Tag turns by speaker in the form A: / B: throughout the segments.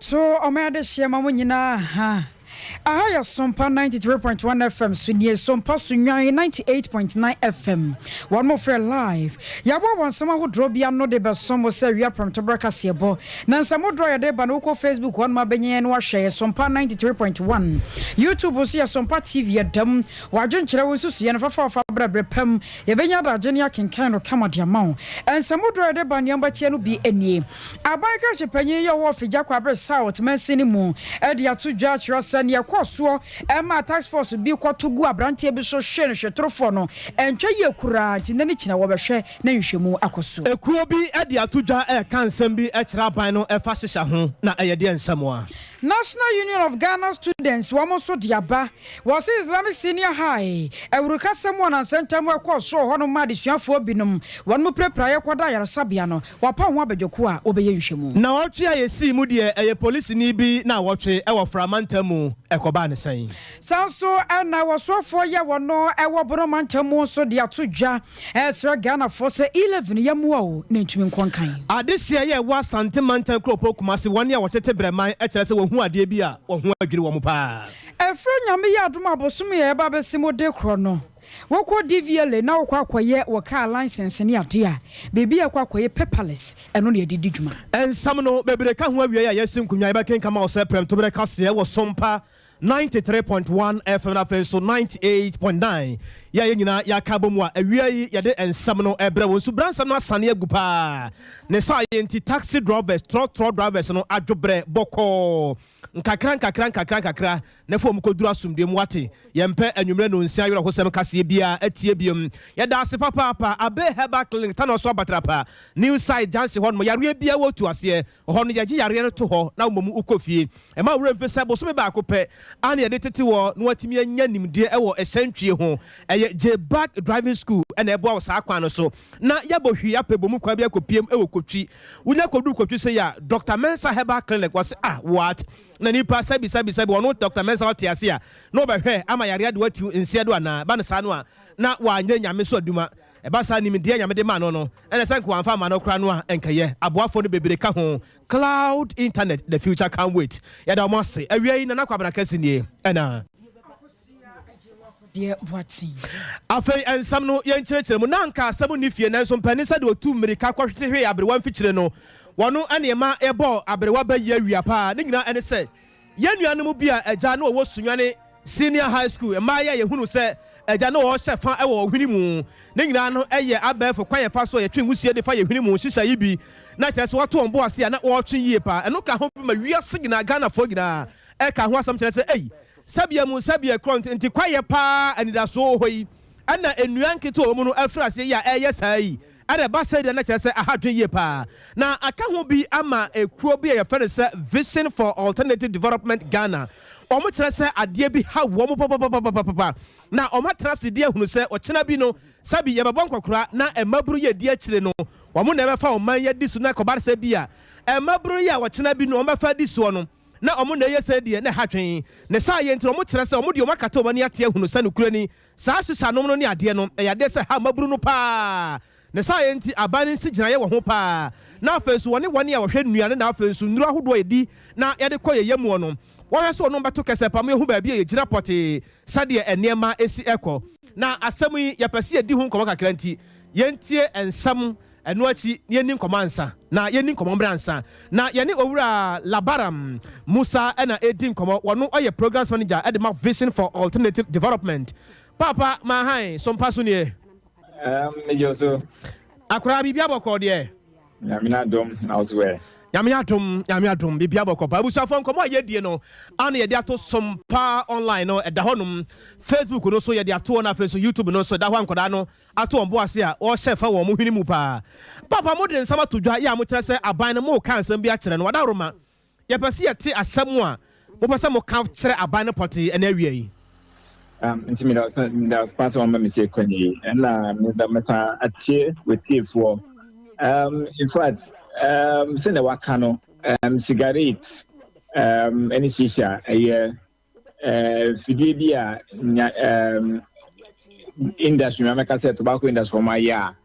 A: To ɔman adehyeɛ ma mo nyinaa ha. Aha yɛ Sompa 93.1 FM so nie, Sompa Sunyani 98.9 FM. Wɔn mo frɛ live. Yɛaboa wɔn nsɛm ahodoɔ bi ano de bɛsom mo sɛ awia prɛmtoberɛ kaseɛbɔ. Na nsɛm hodoɔ a yɛde ba no, wokɔ Facebook hɔ nom abɛnya yɛn na wahwɛ yɛ Sompa 93.1. YouTube nso yɛ Sompa TV ɛdam. W'adwenkyerɛ, wo nsusuiɛ no fafa ɔfa brɛ berɛ pa mu. Yɛbɛnya adagye ne akenkan no kama de ama wo. Nsɛm hodoɔ a yɛde ba nneɛma tia no bi nie. Aban krakye panyin yi a ɔwɔ Afigya Kwabre South mansin no mu de ato dwa akyerɛ sɛ nea ɛkɔɔ soɔ maa task force bi kɔto guu aberanteɛ bi so hwee no hwetorofoɔ no antwa yie koraa nti nnɛ ne kyina wɔbɛhwɛ na nhwehwɛmu akɔ so.
B: Ekuo bi de ato dwa reka nsɛm bi kyerɛ aban no fa hyehyɛ ho, na ɛyɛ deɛ nsɛm a.
A: National Union of Ghana Students wɔn nso de aba. Wɔse Islamic Senior High awurukasɛm a nansa ntam ɛkɔɔ so wɔ hɔnom maa adesuafoɔ binom wɔn mu pirapiraeɛ kɔdaa ayaresabea no, wɔapaw ho abadwakuo a wɔbɛyɛ nhwɛmu.
B: Nnawɔtwe a yɛsii mu deɛ ɛyɛ polisini bi nnawɔtwe wɔ Fra mantam mu, ɛkɔbaa no sɛn?
A: Saa nso na wɔsoafoɔ yɛ wɔn wɔ Bono mantam mu nso de ato dwa resrɛ Ghanafoɔ sɛ E-levy no yɛmmoa o na ɛntumi nkɔ nkan.
B: Adehyeɛ yɛ ɛwɔ Asante mantam kuropɔn Kumasi, wɔn a wɔtete Brɛman kyerɛ sɛ wɔhu adeɛ bi a wɔn ho adwiri wɔn paa.
A: Ɛfiri Nyame yɛ adom a bosome a ɛreba abɛsi mu de korɔ no, wokɔ DVLA na wokɔ akɔyɛ wo car license ne adeɛ a, biribi a ɛkɔ akɔyɛ paperless, ɛno na yɛde di dwuma.
B: Nsɛm no bebree ka ho awiei a yɛasi nkonnwa yɛbɛkenkan ma wo sɛ prɛmtoberɛ kaseɛ wɔ Sompa 93.1 FM na afei nso 98.9 yɛ a yɛn nyinaa yɛaka abɔ mu a awia yi yɛde nsɛm no rebrɛ wo nso bra nsɛm no asane agu paa ne saa yɛ nti taxi drivers trɔtrɔ drivers no adwobrɛ bɔkɔɔ nkakra nkakra nkakra nkakra na fa wɔn kɔduru asomdwoeɛ mu wate yɛmpɛ anwummerɛ nonsia awerɛhosɛm kaseɛ biara atie biom yɛda ase papaapa Abe Herbal Clinic Tanoso Abatrapa New Site Junction hɔ nom yareɛ biara wɔ tu aseɛ hɔ no yɛgye yareɛ no to hɔ na woma mu wokɔ fie Mma wo werɛ mfi sɛ bosome baako pɛ a na yɛde tete wɔ na woatumi anya nimdeɛ wɔ hyɛntwie ho. Ɛyɛ J-Bag Driving School na ɛboa wo saa kwan no so. Na yɛabɔ hwii apɛ bɔ mu kwan bi akɔpiem wɔ Kotwi. Wonya kɔduru Kotwi sei a, Dɔkta Mensah Herbal Clinic, wɔse ah what? Na nipa sɛbi sɛbi sɛbi ɔno Dɔkta Mensah ɔte ase a na ɔbɛhwɛ ama yareɛ de watiw nseɛ do anaa? Ɛba no saa no a na wanyɛ Nyame so adwuma. Ɛba saa nimdeɛ a Nyame de maa no no, ɛna sɛ nka wamfa amma no koraa no a ɛnkɛyɛ. Aboafoɔ no bebree ka ho. Cloud internet the future can't wait yɛda wɔn ase awia yi Nana Kwabena Kɛse nie ɛna. Afei nsɛm no yɛnkyerɛkyerɛ mu na anka asɛm nni fie nanso mpanin sɛdeɛ ɔtu mmirika kɔhwete hwee aberewa mfikyire no wɔno ɛne ɛma yɛbɔɔ aberewa ba yi awia paa ne nyinaa ɛne sɛ Yɛn nuanom bi a agya na wɔwɔ Sunyani Senior High School, mmaa yi a yɛhunu sɛ agya na wɔhyɛ fa wɔ ɔhwene mu. Ne nyinaa no yɛ abɛɛfo kwan a yɛfa so a yɛtwe nwusie de fa yɛn hwene mu nhyehyɛe yi bi na kyerɛ sɛ wɔato wɔn bo ase a na wɔretwe yie paa. Ɛno ka ho bi ma wiase nyinaa, Ghanafoɔ nyinaa ɛka ho asɛm kyerɛ sɛ ei, sɛbea mu sɛbea korɔ nti kwaeɛ paa anidasoɔ wɔ hɔ yi ɛna nnua nketewa a ɛwɔ mu no afiri aseɛ yi a ɛreyɛ saa yi. Ɛna ɛba sɛi deɛ na kyerɛ sɛ aha dwen yie paa. Na aka ho bi ama ekuo bi a yɛfrɛ no sɛ Vision for Alternative Development Ghana. Wɔn kyerɛ sɛ adeɛ bi ha wɔn papapapapapa. Na wɔn atena ase de ahunu sɛ ɔkyena bi no sɛbi yɛbɛbɔ nkɔkora na mmabunu yi a ɛdi akyire no wɔn na ɛbɛfa ɔman yi adi so na ɛkɔba sɛ bi a mmabunu yi a ɔkyena bi no wɔn bɛfa adi soɔ no na wɔn na ɛyɛ sɛi deɛ na ɛha dwen. Ne saa yɛ nti no wɔn kyerɛ sɛ wɔn deɛ wɔn akata wɔn ani ate ahunu sɛ nokorɛ ni Saa hyehyɛanom no ne adeɛ no, ɛyɛ adeɛ sɛ ɛha mmabunu no pa ara. Ne saa yɛ nti, aban no nsi gyinaeɛ wɔ ho pa ara. Na afei nso, wɔne wɔn a wɔhwɛ nnuane na afei nso nnuro ahodoɔ a yɛdi na yɛde kɔ yɛn yamuo no, wɔhwɛ sɛ wɔnom bɛto kɛsɛ pa ma yɛhu baabi a yɛgyina pɔtee sɛdeɛ nneɛma si kɔ. Na asɛm yi, yɛpɛ sɛ yɛdi ho nkɔmmɔ kakra nti, yɛntie nsɛm Ɛno akyi na yɛnni nkɔmmɔ ansa na yɛnni nkɔmmɔ mmerɛ ansa na yɛne Owura Labaram Musa na ɛredi nkɔmmɔ. Ɔno ɔyɛ Programs Manager de ma Vision for Alternative Development. Paapa Mahan, so mpa so nie?
C: Megye wo so.
B: Akoraa, biribia bɔkɔɔ deɛ?
C: Nyame n'adom, na wo so ɛ?
B: Nyame adom, Nyame adom, biribia bɔkɔɔ paa. Abusuafoɔ, nkɔmmɔ a yɛdie no ana yɛde ato Sompa Online no, ɛda hɔnom. Facebook no so yɛde ato hɔ na afei nso YouTube no nso ɛda hɔ a nkwadaa no ato wɔn bo ase a wɔhyɛ fa wɔn hwene mu paa. Paapa mode nsɛm ato dwa yɛ a mokyerɛ sɛ aban no moreka nsɛm bi akyerɛ no. Wadaworoma, yɛpɛ sɛ yɛte asɛm a mopɛ sɛ moka kyerɛ aban no pɔtee ɛnɛ awia yi.
C: Nti meda wo paa sɛ wama me sɛ kwan yi ɛna meda mɛsan atie w'atiefoɔ. In fact, sɛnea waka no, sigaret ɛne shisha ɛyɛ Mfidie bi a nya ɛɛm industry ma mɛka sɛ tobacco industry wɔn ayɛ a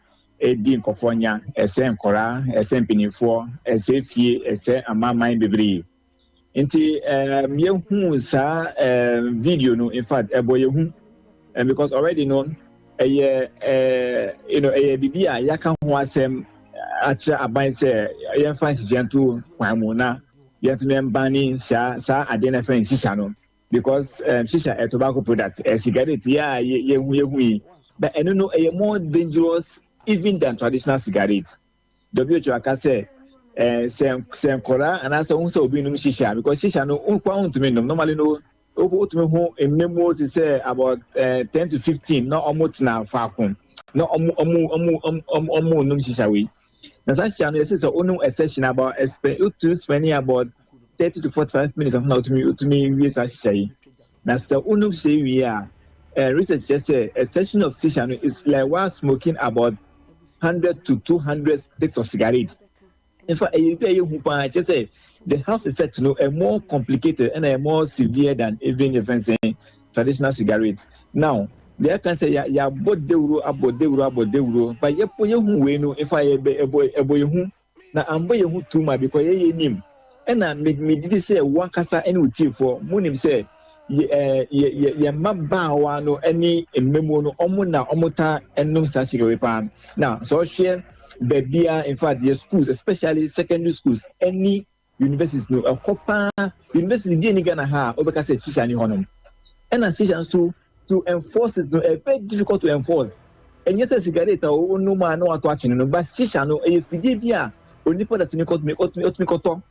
C: ɛdi nkɔfoɔ nya, ɛsɛ nkɔraa, ɛsɛ mpanimfoɔ, ɛsɛ fie, ɛsɛ amanaman bebree. Nti yɛhu saa video no, in fact ɛbɔ yɛn hu, and because already no ɛyɛ ɛyɛ biribi a yɛaka ho asɛm akyerɛ aban sɛ yɛmfa nhyehyɛ nto kwan mu na yɛntumi mban saa adeɛ no ɛfɛ shisha no, because shisha ɛ tobacco product, ɛ cigarette yɛ a yɛhu yi, but ɛno no ɛyɛ more dangerous even than traditional cigarette. WHO aka sɛ sɛ nkɔraa anaasɛ ohun sɛ obi nom shisha, because shisha no nkwa ntumi nom normally no, wotumi ho mmemuo te sɛ about 10 to 15 na ɔmo tena faako na ɔmo nom shisha wei. Na saa shisha no, yɛsɛ sɛ onom a session about ɛspɛ wotumi spending about 30 to 45 minutes na wotumi wie saa shisha yi. Na sɛ onom shisha yi wie a, research kyerɛ sɛ a session of shisha no is like while smoking about 100 to 200 sticks of cigarette. In fact, ɛyɛ bi a ɛyɛ hu paa, kyerɛ sɛ the health effect no ɛ more complicated ɛna ɛ more severe than even if n traditional cigarette. Now deɛ ɛka sɛ yɛ yɛabɔ dewuro, abɔ dewuro, abɔ dewuro, but yɛpɔ yɛhu wei no, in fact yɛbɛ ɛbɔ yɛ hu na ambɔ yɛ hu too much, because yɛyɛ nim ɛna me me didi sɛ wankasa ɛne otiefoɔ mo nim sɛ yɛ ɛɛ yɛ yɛ yɛ mmabaawa no ɛne mmamuo no, ɔmo na ɔmo ta ɛnom saa cigarette paa. Now sɛ ɔhwɛ baabia, in fact yɛ schools, especially secondary schools ɛne universities no, ɛhɔ paa, university bi ni Ghana ha a ɔbɛka sɛ shisha ni hɔnom. Ɛna shisha nso, to enforce it no, ɛ very difficult to enforce. Ɛnyɛ sɛ cigarette a wɔnom a na wato atwene no, but shisha no ɛyɛ fidie bi a onipa da tumi kɔtumi ɔtumi kɔtɔ,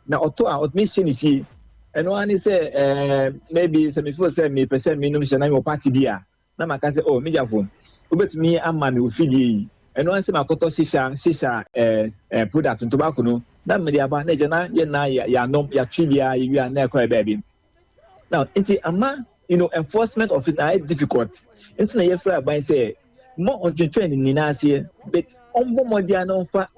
C: na ɔtɔ a ɔtumi hyɛ ne fie. Ɛno ara ne sɛ maybe sɛ mefeel sɛ mepɛ sɛ menom hyɛ na mewɔ party bi a, na maka sɛ, "Oh, megyafo, wobɛtumi ama me ofidie yi?" Ɛno ara sɛ makɔtɔ shisha ɛɛ ɛɛ product tobacco no na mede aba na agya na yɛ na yɛanom, yɛatwe biara, yɛwie a na ɛkɔ yɛ baabi. Now nti ama enforcement of it na ayɛ difficult, nti na yɛfrɛ aban sɛ mo ɔntwentwɛn ne nyinaa aseɛ, but ɔmbɔ mmɔden a na ɔmfa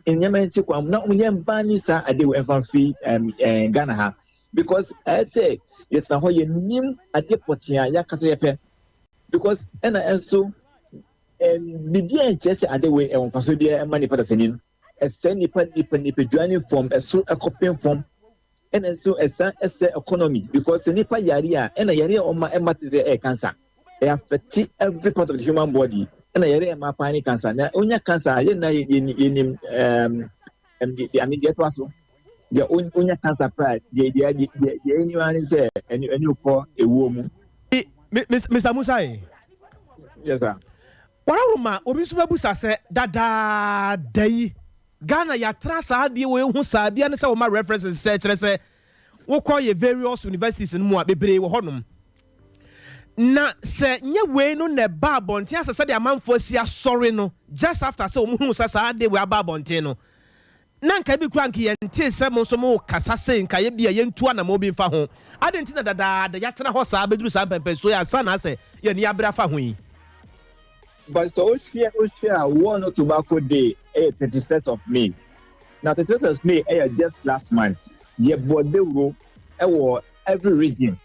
C: nneɛma nsi kwan na ɔnyɛ mban ne saa ade wɔ ɛmfa mfiri ɛm ɛɛ Ghana ha, because ɛyɛ sɛ yɛtena hɔ, yɛnim adeɛ pɔtee a yɛakasa yɛpɛ, because ɛna ɛnso biribi a nkyerɛ sɛ ade wei ɛwɔ mfaso biara ɛma nipa dasani no, ɛsɛ nipa nipadua ne fam ɛso ɛkɔpem fam, ɛna nso ɛsan ɛsɛ economy, because sɛ nipa yare a, ɛna yare a ɔma ɛma te sɛ ɛyɛ cancer, ɛyɛ affect every part of the human body. Ɛna yare a ɛma paa ne cancer, na onya cancer a, yɛn na yɛnim ɛɛm ɛm deɛ deɛ ɛtoa so deɛ onya cancer paa deɛ ɛnim ara ne sɛ ɛni kɔ ewuo mu.
B: Mr Musa yi.
C: Yes sir.
B: Wɔraworo obi nso bɛbusa sɛ dadaada yi Ghana yɛatena saa adeɛ wɔ ehu saa bia ne sɛ wɔma references sɛ kyerɛ sɛ wokɔ yɛ various universities no mu a, bebree wɔ hɔnom, na sɛ nyɛ wei no na ɛba abɔnten asɛ sɛdeɛ amanfoɔ asi asɔre no just after sɛ wɔn hu sɛ saa adeɛ wei aba abɔnten no, na nka bi kura nka yɛnte sɛ mo nso mo kasa se nka yɛ bi a yɛntu anamɔ bi mfa ho ade, nti na dadaada yɛatena hɔ saa bɛduru saa mpɛmpɛnsuo yɛ ansa na asɛ yɛni abere afa ho yi?
C: But sɛ wohwɛ a, World No Tobacco Day ɛyɛ 31st of May, na 31st of May ɛyɛ just last month. Yɛbɔ dewuro ɛwɔ every region,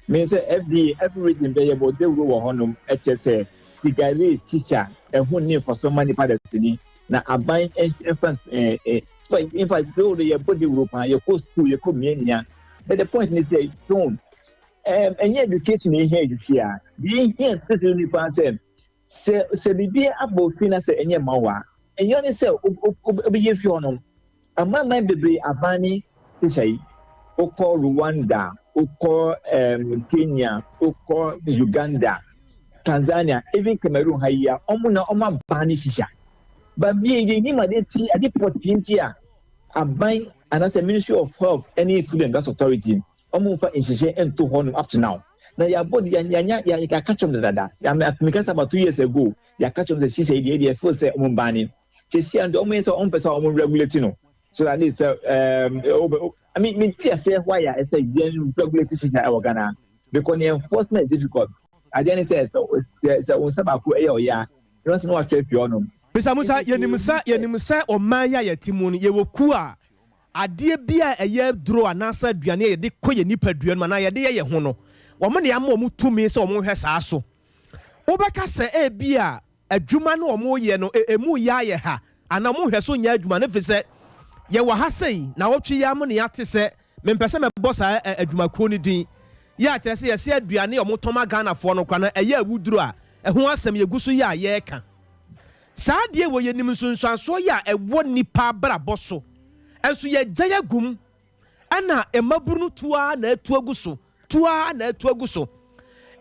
C: mean sɛ every region bɛ yɛbɔ dewuro wɔ hɔnom, ɛkyɛ sɛ cigarette, shisha ɛho ne mfaso ma nipa dasani, na aban ɛnfa ɛɛ ɛ in fact dewuro yɛbɔ dewuro paa, yɛkɔ school, yɛkɔ miamia. But the point ni sɛ don ɛnyɛ education ehia esisi a, deɛ ehia titiri nipa sɛ biribi abɔ fi na sɛ ɛnyɛ ma wa, ɛnyɛ ne sɛ obɛyɛ fi hɔnom. Amanaman bebree aban ne shisha yi. Wokɔ Rwanda, wokɔ Kenya, wokɔ Uganda, Tanzania, even Cameroon ha yi a, ɔmo na ɔmo aban ne shisha ba bie. Yɛ nim ade ti ade pɔtee nti a aban anaasɛ Ministry of Health ɛne Food and Drugs Authority ɔmo nfa nhyehyɛ nto hɔnom up to now. Na yɛabɔ yɛanya yɛaka kyerɛm dada, meka sɛ about 2 years ago yɛaka kyerɛm sɛ shisha yi deɛ feel sɛ ɔmo ban ne sisi a, deɛ ɔmo yɛ sɛ ɔmo pɛ sɛ ɔmo regulate no so at least sɛ I mean, mi ti aseɛ why a ɛsɛ yɛn regulate shisha ɛwɔ Ghana, because the enforcement is difficult. Adeɛ ne sɛ wɔn nsa baako ɛyɛ ɔya ɛna sɛ na watwa fi hɔnom.
B: Mr Musa, yɛnim sɛ ɔman yi a yɛte mu no, yɛwɔ ku a adeɛ bi a ɛyɛ duro anaasɛ aduane a yɛde kɔ yɛ nipadua no mu anaa yɛde yɛ yɛn ho no, wɔn ne ama wɔn tumi sɛ wɔn hwɛ saa so. Wobɛka sɛ ebi a adwuma no wɔn yɛ no emu yɛ ayɛ ha anaa wɔn hwɛ so nyɛ adwuma no, fi sɛ yɛwɔ ha sɛyi na wɔtwe yɛ ama ne yɛate sɛ Mempɛ sɛ mɛbɔ saa adwumakuo no din. Yɛ a kyerɛ sɛ yɛse aduane a wɔtɔn ma Ghanafoɔ no koraa no ɛyɛ awuduro a ɛho asɛm yɛgu so yɛ a yɛreka. Saa adeɛ wei yɛnim nsunsuansoɔ yɛ a ɛwɔ nnipa abrabɔ so nso yɛagyae agu mu ɛna mmabunu no tu ara na atu agu so, tu ara na atu agu so.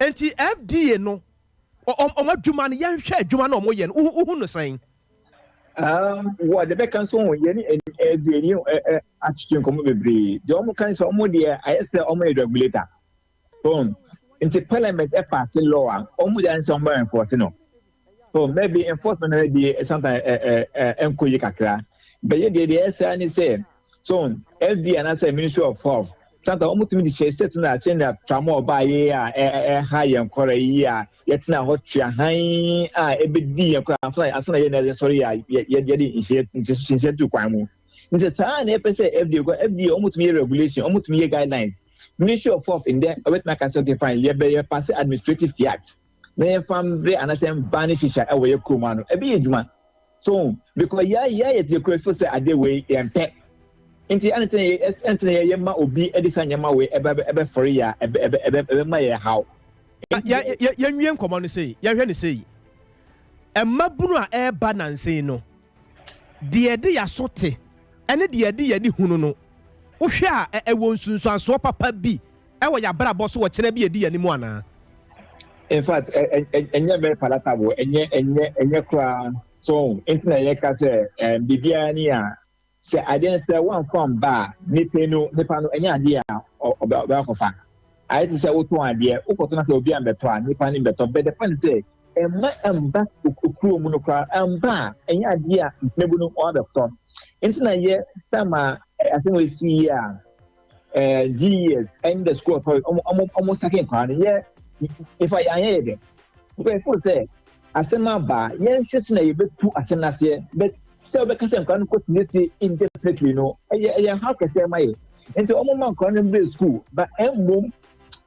B: Nti FDA no wɔn adwuma no yɛnhwɛ adwuma no a wɔyɛ no wohu no sɛn?
C: Um, wɔ de bɛka nso ho yɛne FDA ni atwetwe nkɔmmɔ bebree. Deɛ wɔn ka sɛ wɔn deɛ ayɛ sɛ wɔn yɛ regulator. Boom. Nti parliament ɛpaase law a wɔn deɛ ayɛ sɛ wɔn bɛ enforce no. So maybe enforcement no maybe sometimes ɛnkɔ yie kakra. But yɛ deɛ deɛ ɛsɛ ne sɛ so FDA anaasɛ Ministry of Health sometimes wɔn tumi de hyɛ state no a sɛnea tramol baa yie a ɛha yɛn kɔrɔ yi a yɛtena hɔ tua hann a ɛbɛdi yɛn kɔrɔ ansa ansa na yɛn na yɛsɔre yɛ a yɛde nhyɛ nhyɛ tu kwan mu. Nti saa na yɛpɛ sɛ FDA kɔ FDA wɔn tumi yɛ regulation, wɔn tumi yɛ guidelines. Ministry of Health ndɛ ɔbɛtumi aka sɛ okay fine, yɛbɛ yɛ pass administrative fiat na yɛmfa mbre anaasɛ mba ne hyehyɛ ɛwɔ yɛ kurom ano, ɛbɛyɛ adwuma. So because yɛ yɛ yɛ te kura feel sɛ ade wei yɛn pɛ nti ɛne tena yɛ ɛne tena yɛ yɛ ma obi ɛde sa nneɛma wei ɛbɛ ɛbɛ fɔre yɛ a ɛbɛ ɛbɛ ɛbɛ ɛbɛ ma yɛ haw.
B: Yɛ yɛ yɛnwie nkɔmɔ no sei, yɛnhwɛ no sei, mmabunu a ɛreba nansa yi no, deɛ yɛde yɛn aso te ɛne deɛ yɛde yɛn ani hunu no, wohwɛ a ɛwɔ nsunsuansoɔ papa bi wɔ yɛn abrabɔ so wɔ kyena bi a ɛdi yɛn anim anaa?
C: In fact, ɛnyɛ very palatable, ɛnyɛ ɛnyɛ ɛnyɛ koraa. So nti na yɛka sɛ biribiara ni a sɛ adeɛ no sɛ woamfa mba a nipa no nipa no ɛnyɛ adeɛ a ɔbɛ ɔbɛakɔfa. Ayɛ te sɛ wotɔn adeɛ, wokɔtɔ na sɛ obi ambɛtɔ a nipa no mbɛtɔ. But the point is sɛ ɛmma ɛmba kuro mu no koraa ɛmba a ɛnyɛ adeɛ a mmebu no wɔabɛtɔ. Nti na yɛ time a asɛm wɔ esi yi a GES ɛne the school authority ɔmo ɔmo ɔmo saki nkwadaa no yɛ nfa yɛn anyɛ yɛ dɛ because ɛfo sɛ asɛm aba yɛn hwɛ si na yɛbɛtu asɛm n'aseɛ, but sɛ ɔbɛka sɛ nkwadaa no kɔ tena fie indefinitely no, ɛyɛ ɛyɛ ha kɛseɛ ma yɛ. Nti ɔmo ma nkwadaa no mbere school, but ɛmmom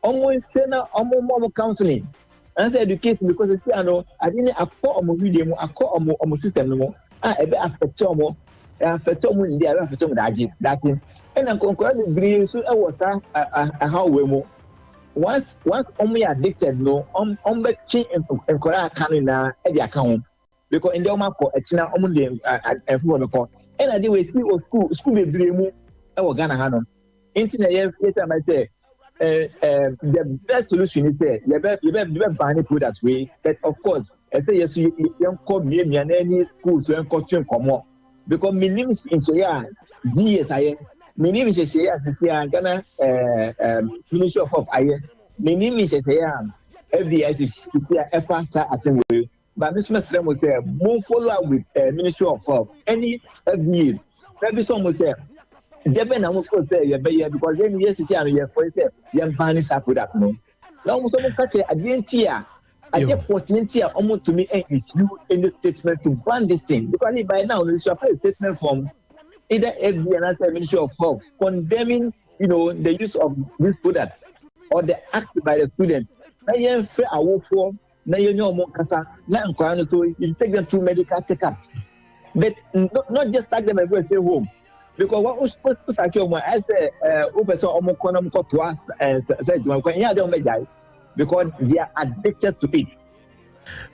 C: ɔmo nhwɛ na ɔmo ma ɔmo counseling anaasɛ education, because esi ano ade ne akɔ ɔmo video mu, akɔ ɔmo ɔmo system no mu a ɛbɛ affect ɔmo, affect ɔmo ndi a ɛbɛ affect ɔmo daakye daakye. Ɛna nkɔnkɔra bebree nso ɛwɔ saa ɛhaw wɔ mu. Once ɔmo yɛ addicted no, ɔmo ɔmo bɛtwe nkɔra aka no nyinaa ɛde aka ho, because ndɛ ɔmo akɔ, ɛkyina ɔmo de ɛfoforɔ bɛkɔ. Ɛna de wɔ esi wɔ school school bebree mu ɛwɔ Ghana ha no. Nti na yɛ yɛ sɛ ama sɛ ɛɛ ɛɛ the best solution is sɛ yɛbɛ yɛbɛ yɛbɛ ban ne product wei, but of course ɛsɛ yɛ so yɛnkɔ miamia na ɛne school so yɛnkɔ twe nkɔmɔ, because minim nhyɛyɛ a GES ayɛ, minim nhyehyɛeɛ a sisi a Ghana ɛɛ ɛɛ Ministry of Health ayɛ, minim nhyehyɛeɛ a FDA sisi a ɛfa saa asɛm wei. But mi nso mɛsrɛ mo sɛ mo follow up with Ministry of Health ɛne FDA na bi sɛ ɔmo sɛ dɛbɛ na mo feel sɛ yɛbɛyɛ, because yɛn yɛ sisi ano yɛ fɔ sɛ yɛn ban ne saa product no, na ɔmo nso ɔmo ka kyerɛ adeɛ nti a adeɛ pɔtee nti a ɔmo ntumi issue any statement to ban this thing, because by now they should have a statement from either FDA and Ministry of Health condemning the use of this product or the act by the students, na yɛn fɛ awofoɔ na yɛn nye ɔmo kasa na nkwadaa no so you take them through medical checkups, but not just sack them and go and stay home, because wɔn o sack ɔmo a ɛsɛ ɛɛ o pɛ sɛ ɔmo kɔ na ɔmo kɔ toa ɛɛ sɛ adwuma kɔ ɛnyɛ adeɛ ɔmo bɛ gyae because they are addicted to it.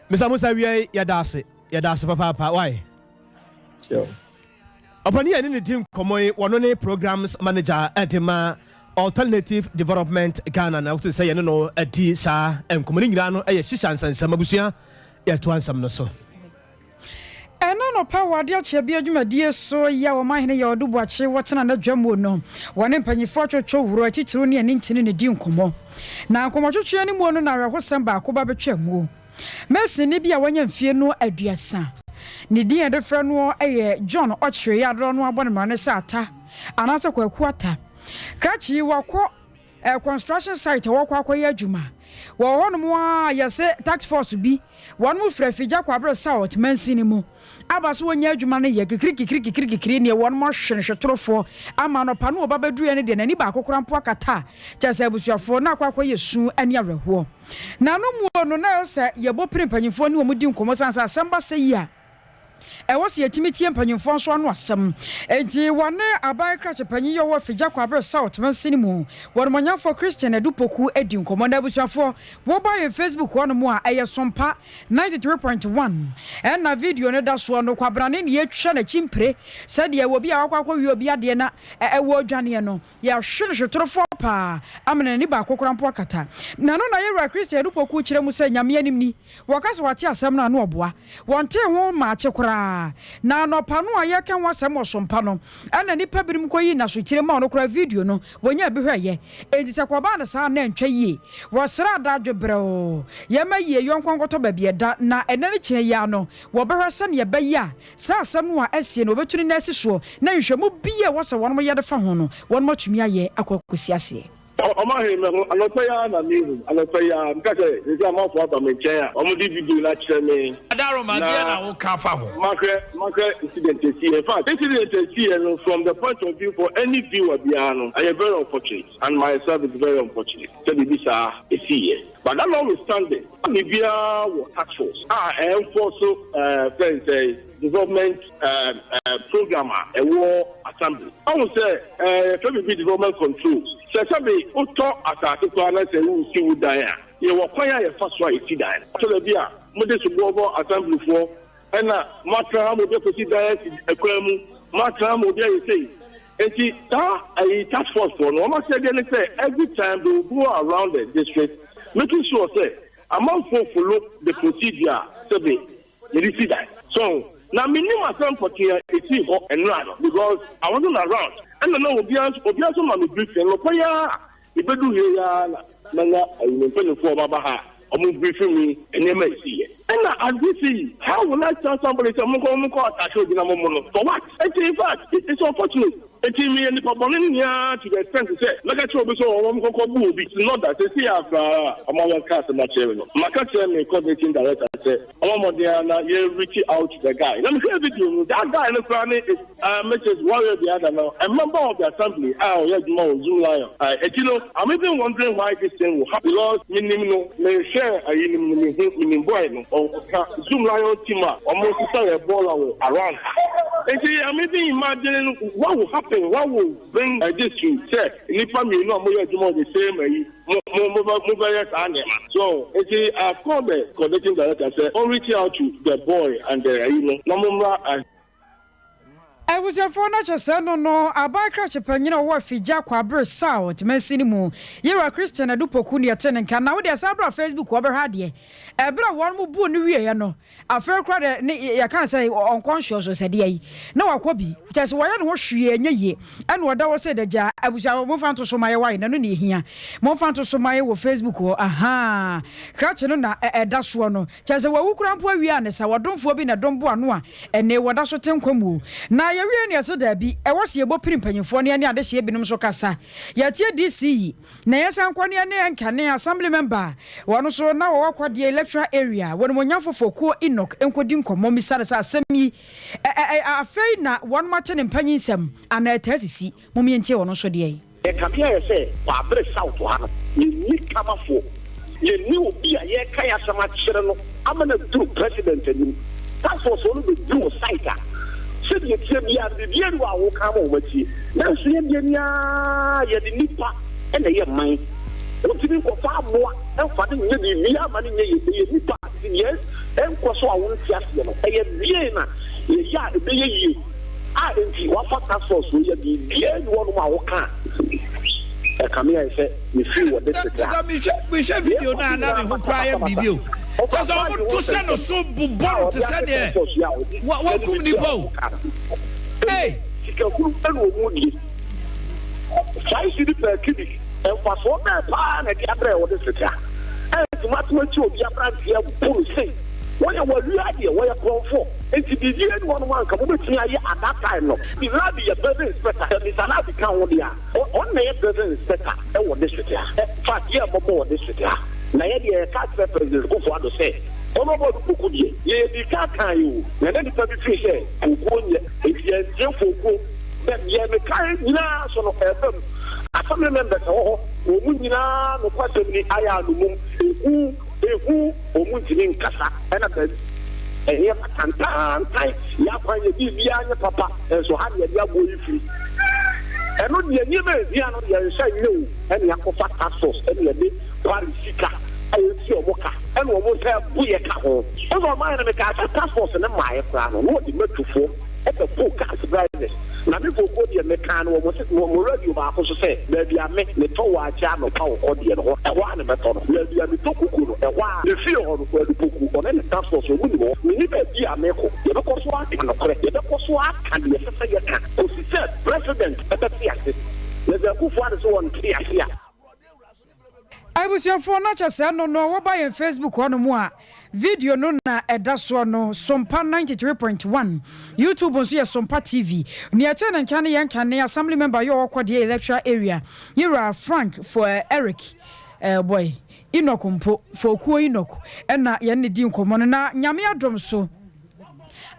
B: Mr. Musa wie, yɛda ase, yɛda ase papaapa. Why?
C: Sure.
B: Ɔpani yɛne ne di nkɔmmɔ yi, wɔno ne programs manager ɛde ma Alternative Development Ghana, na wotu sɛ yɛne no adi saa nkɔmmɔ no nyinaa no ɛyɛ hyehyɛ nsɛnsɛm abusua. Yɛtoa nsɛm no so.
A: Ɛna nɔpa wɔ adeɛ akyea bi adwumadie so yɛ a ɔmanhene yɛ ɔdo Boakye wɔtena n'adwa mu no, wɔne mpanyinfoɔ atwotwo wuro atitiriw ne ani ntini ne di nkɔmmɔ. Na nkɔmmɔtwetwe no mu no na awerɛhosɛm baako ba bɛtwa mu. Masonni bi a wanya mfie no 30, ne din a yɛde frɛ no yɛ John Ɔkyere, yɛ adorɔ no abɔ ne mmara ne sɛ Ata anaasɛ Kwaku Ata. Krakye yi wakɔ construction site a wɔkɔ akɔyɛ adwuma wɔ hɔnom a yɛsɛ task force bi wɔn mo fira Afigya Kwabre South mansini mu aba so wɔnyɛ adwuma no yɛ kikiri kikiri kikiri kikiri neɛ wɔn mo ahwɛ no hwɛtorofoɔ ama anɔpa no wɔba bɛduru no deɛ n'ani baako koraa mpo akata, kyɛ sɛ abusuafoɔ na akɔ akɔyɛ su ne awerɛhoɔ. Na no mu no na ɛwɔ sɛ yɛbɔ pere mpanyinfoɔ ne wɔn di nkɔmmɔ san sɛ asɛm ba sɛ yi a. Ɛwɔ sɛ yɛtumi tie mpanyimfoɔ nso ano asɛm. Enti wɔne aban krakye panyin yi a ɔwɔ Afigya Kwabre South mansini mu, Wɔnumonyamfoɔ Christian Adu Poku adi nkɔmmɔ. Na abusuafoɔ, woba yɛn Facebook hɔnom a, ɛyɛ Sompa 93.1 ɛna video no da soɔ no. Kwabrane na yɛatwa n'akyi mpire sɛdeɛ obi a wakɔ akɔwie obi adeɛ na ɛwɔ odwaneɛ no. Yɛahwe no hwetorofoɔ paa ama n'ani baako koraa mpo akata. Na ɛno na yɛn Wura Christian Adu Poku kyerɛ mu sɛ Nyame anim ni. Wɔka sɛ wɔate asɛm no a, na wɔboa. Wɔntee ho mmaakye koraa. Na anɔpa no a yɛreka ho asɛm wɔ Sompa no, ɛnna nnipa binom kɔyii n'asokyire maa ɔno koraa video no, wɔnyaa bi hwɛeɛ. Enti sɛ kɔbaa no saa a, na ɛntwa yie. Wɔsrɛ adagye brɛoo, yɛmma yie yɔnko nkɔtɔ baabi ɛda, na ɛnnɛ ne kyena yi ara no, wɔbɛhwɛ sɛdeɛ ɛbɛyɛ a saa asɛm no a asie no, wɔbɛtu ne nan asi soɔ, na nhwehwɛmu biara a ɛwɔ sɛ wɔyɛ de fa ho no, wɔatumi ayɛ akɔ akɔsi aseɛ.
D: Ɔma he me ho, anɔpa yi ara na mehu, anɔpa yi ara, meka sɛ, seesei amanfoɔ aba me nkyɛn a, wɔde video no akyerɛ me,
E: Adaroma,
D: na
E: deɛ na woka fa ho?
D: mahwɛ, mahwɛ incident a esiiɛ. In fact, incident a esiiɛ no, from the point of view for any viewer biara no, ɛyɛ very unfortunate, and myself it's very unfortunate sɛ biribi saa esiiɛ. But that notwithstanding, biribiara wɔ task force a ɛenforce ɛɛ fɛn sɛn, development program a ɛwɔ assembly. Wahu sɛ yɛfrɛ biribi development control. Sɛ sɛbe wotɔ asase koraa na sɛ woresi wo dan a, yɛwɔ kwan a yɛfa so a yɛsi dan no. Ɛtɔ da bi a mode soboɔ bɔ assemblyfoɔ ɛna moatra ha ma obi akɔsi dan asi kwan mu, moatra ha ma obi ayɛ sei. Enti saa ayi task force foɔ no wɔn asɛdeɛ ne sɛ every time they will go around the district making sure sɛ amanfoɔ follow the procedure a sɛbe Mede si dan. So na mennim asɛm pɔtee a esii hɔ nnora no because I wasn't around ɛna na obiara nso obiara nso ma me briefing nɔpa yi ara a mebɛduu ha yi ara na manya ayi me mpanyinfoɔ a wɔaba ha a wɔn briefing me nneɛma a esiiɛ. Ɛna as this yi how will I tell somebody sɛ monkɔ monkɔ attack obi na mommo no for what? Enti in fact it's unfortunate. Enti meyɛ nipa bɔne nea to the extent sɛ mɛka kyerɛ obi sɛ ɔwɔ nkɔkɔ bu obi. It's not that seesei ara koraa a ɔma wɔka asɛm akyerɛ me no, maka kyerɛ me coordinating director sɛ ɔmmɔ mmɔden ara na yɛn reach out to the guy. Na mehwɛɛ video no, that guy no koraa ne is uh, Mrs. Warrior the other no, a member of the assembly a ɔyɛ adwuma wɔ Zoom Lion. Uh, enti no, I'm even wondering why this thing will happen because menim no, mehwɛɛ ayi no mu no mehu, menim boy no, ɔka Zoom Lion team a wɔsesa yɛ bɔɔla wɔ around ha. Nti I'm even imagining what will happen, what will bring this to sɛ nnipa mmienu a wɔyɛ adwuma wɔ the same ayi, mo mo mo mobɛyɛ saa nneɛma. So nti I've called the coordinating director sɛ ɔn reach out to the boy and the ayi no na mommra.
A: Abusuafoɔ no akyɛ sɛ no no aban krakye panyin a ɔwɔ Afigya Kwabre South mansini mu, Yewura Christian Adu Poku ne ɛte ne nka. Na wo deɛ san bra Facebook hɔ bɛhwɛ adeɛ. Ɛberɛ a wɔn mo buu no wieɛ no, afei koraa deɛ ne yɛka sɛ ɔnkɔ nsoɔ so sɛ deɛ yi na wakɔ bi. Kyerɛ sɛ wɔyɛ ne ho hwee ɛnyɛ yie. Ɛna ɔda hɔ sɛ dagyaa. Abusuafoɔ momfa nto so ma yɛ wae na ɛno na ɛhia. Momfa nto so ma yɛ wɔ Facebook hɔ. Ahaa. Krakye no na ɛda soɔ no. Kyerɛ sɛ wawu koraa mpo awie a ne sa wɔdomfoɔ bi na ɛdom boa ano a ɛnne wɔda so te nkwa mu o. Na yɛwiei no yɛse daabi, ɛwɔ se yɛbɔ pini mpanyimfoɔ ne yɛne adehyeɛ binom nso kasa. Yɛteɛ DC yi, na yɛsan kɔ ne yɛne ɛnkane Assembly member a wɔno nso na wɔwɔ Kwadeɛ Electoral Area, Wɔnimonyamfo Fokuo Enoch nkɔdi nkɔmmɔ mmisa no sɛ asɛm yi ɛ ɛ ɛ afei na wɔnom ate ne mpanyinsɛm anaa ɛtaa sisi? Mom yɛntie ɔno nso deɛ.
F: Ɛkame ayɛ sɛ Kwabre South ha no, yɛnni kamafoɔ, yɛnni obi a yɛreka yɛn asɛm akyerɛ no ama no aduru President anim. Task force foɔ no bɛduru wo site a, sɛdeɛ ɛteɛ biara no, biribiara nni hɔ a woka ama wɔn atie. Nanso yɛn deɛ ni ara, yɛde nnipa na ɛyɛ man. Wontumi nkɔfa aboa mfa no nyɛ biribiara mma no nyɛ yie. Ɛyɛ nnipa, nti deɛ ɛnkɔ so a wonte aseɛ no, ɛyɛ deɛn na yɛyɛ a ɛbɛyɛ yie? A enti wafa task force wei yɛ biribiara nni hɔnom a woka a ɛkame ayɛ sɛ mefiri wɔ district a.
E: Kyɛ sɛ mehwɛ video no a na me ho koraa yɛ me biribi o. Kyɛ sɛ wɔto hyɛ no so bobɔ no te sɛ deɛ wakum nipa o. Ei!
F: Sikahunu na wɔn die. 5 cedi per cubic mfasoɔ bɛn paa na ɛde abrɛ wɔ district a? Ɛnti moato akyi obi abranteɛ bo no sei. Wɔyɛ wɔawia adeɛ, wɔyɛ korɔmfoɔ. Nti biribiara nni hɔnom a anka mobɛtumi ayɛ at that time no. Larbi yɛ building inspector, sɛ Mister Larbi ka ho deɛ a, ɔno na ɛyɛ building inspector wɔ district ha. Fact, yɛ mmɔbɔ wɔ district ha. Na yɛ deɛ yɛka kyerɛ President Kuffo Addo sɛ, Honourable Adu Poku deɛ, yɛyɛ dii kan kaeɛ o, na na nnipa bi feel sɛ Pokuo nyɛ, nti yɛntie Fokuo. But deɛ mekaeɛ nyinaa so no, ɛreba mu. Assembly members wɔ hɔ, wɔn nyinaa nokwasɛm ni ayɛ anomum, ehu, ehu, wɔn ntumi nkasa, ɛna baabi. Nneɛma tantaantan, yɛn akwan yɛ biribiara nyɛ papa, nso ha na yɛde aboɔ yi firi. Ɛno deɛ nneɛma a ɛhia no yɛnhyɛ nyɛ o, ɛna yɛakɔfa task force ɛna yɛde quarry sika a yɛtua wɔn ka ɛna wɔn nsa bu yɛ ka ho. Ɛna ɔmaeɛ no mekaa sɛ task force no mmaeɛ koraa no na wɔde matufoɔ bɛboo cars drivers na me vokuo deɛ mekaa no wɔ mo se wɔ mo radio baako so sɛ baabi a me metɔ waakye anɔpa wɔ kɔ deɛ no hɔ ɛhɔ ara na mɛtɔ no baabi a metɔ kuku no ɛhɔ ara ne fie hɔ no Kwadu Poku ɔne ne task force wɔn nim hɔ menni baabi a mekɔ yɛbɛkɔ so aka nokorɛ yɛbɛkɔ so aka deɛ ɛsɛ sɛ yɛka kɔsi sɛ president bɛte ase na sɛ Akufo Addo sɛ ɔnte ase a.
A: Abusuafoɔ na kyɛ sɛ no no woba yɛn Facebook hɔ nom a video no na ɛda soɔ no Sompa 93.1 YouTube nso yɛ Sompa TV Nea ɛkyɛn ne nka ne yɛn kane Assembly member yɛ ɔwɔ Kɔdeɛ Electoral Area Yewura Frank for Eric eh boy Enoch mpo Fokuo Enoch ɛna yɛne no di nkɔmmɔ no na Nyame adom so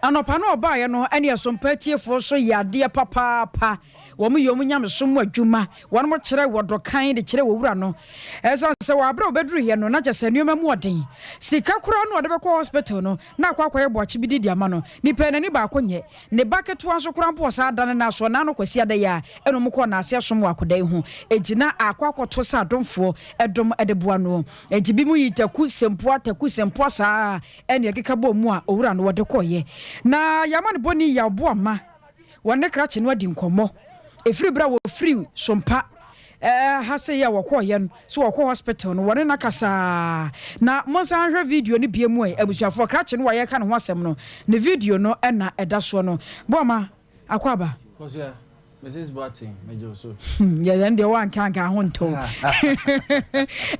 A: anɔpa no ɔbaeɛ no ɛne Sompa atiefoɔ nso yɛ adeɛ papaapa Wɔyɛ wɔn nyamesom mu adwuma, wɔkyerɛ wɔdɔ kann de kyerɛ wɔ wura no. Ɛsiane sɛ wɔ aberɛ a wɔbɛduruiɛ no na kyerɛ sɛ nneɛma mu ɔden. Sika koraa no a ɔde bɛkɔ hospital no na akɔ akɔyɛ boakye bi de de ama no. Nipa yi n'ani baako nyɛ. Ne ba ketewa nso koraa mpo ɔsan dane no aso ɔnaa no Kwasiada yi ara ɛna wɔn kɔɔ naase asom wɔ akɔda yi ho. Enti na akɔ akɔto sɛ adomfoɔ dom de boa noɔ. Enti binom yi taku sempoa taku sempoa saa ɛna ɛkeka bɔɔ mu a owura no wɔde kɔeɛ. Na yɛama no bɔne yaw boama. Wɔne krakye no adi nkɔmmɔ ɛfiri berɛ a wɔfiri Sompa ha sei a wɔkɔeɛ no, sɛ wɔkɔ hospital no, wɔne no akasa. Na monsan nhwɛ video no bio mu ɛ, abusuafoɔ, krakye no a yɛreka ne ho asɛm no, ne video no na ɛda soɔ no. Boama, Akwaaba.
G: Kosua, Mrs. Boateng, megye wo so.
A: Hmm, yɛ yɛn deɛ woanka anka ho ntɔ o.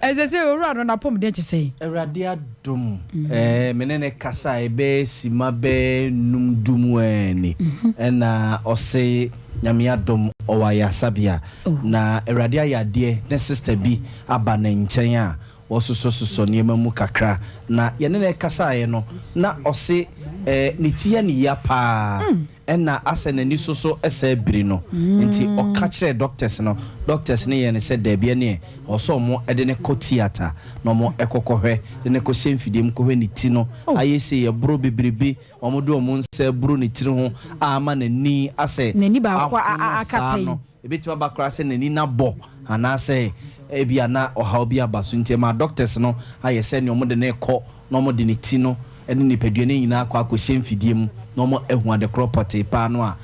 A: Ɛsɛ sɛ owura no n'apɔmuden te sɛn?
G: Awurade adom, eh, me ne no kasae bɛyɛ sima bɛyɛ num du mu eh ni, ɛna ɔse Nyame adom ɔwɔ ayarsabea, na Awurade ayɛ adeɛ ne sister bi aba ne nkyɛn a wɔsosɔsosɔ nneɛma mu kakra, na yɛne no kasaeɛ no na ɔse eh, ne ti yɛ no ya paa, Ɛna asɛ n'ani so so sɛɛ biri no nti ɔka kyerɛɛ doctors no, doctors no yɛɛ no sɛ daabi ɛneɛ ɛwɔ sɛ ɔmo de no kɔ theatre na ɔmo kɔ kɔ hwɛ de no kɔ hyɛ mfidie mu kɔ hwɛ ne ti no ayɛ sei ɛboro bebrebe ɔmo de ɔmo nsa aburo ne tiri ho a ama n'ani asɛ
A: N'ani baako
G: ahono saa
A: akata yi.
G: no ɛbɛtumi aba koraa sɛ n'ani no abɔ anaasɛ ebia na ɔhaw bi aba so nti ɛmaa doctors no ayɛ sɛ nea ɔmo de no rekɔ na wɔde ne ti no ne nipadua no nyinaa akɔ akɔhyɛ mfidie mu na wɔahu adekorɔ pɔtee paa no a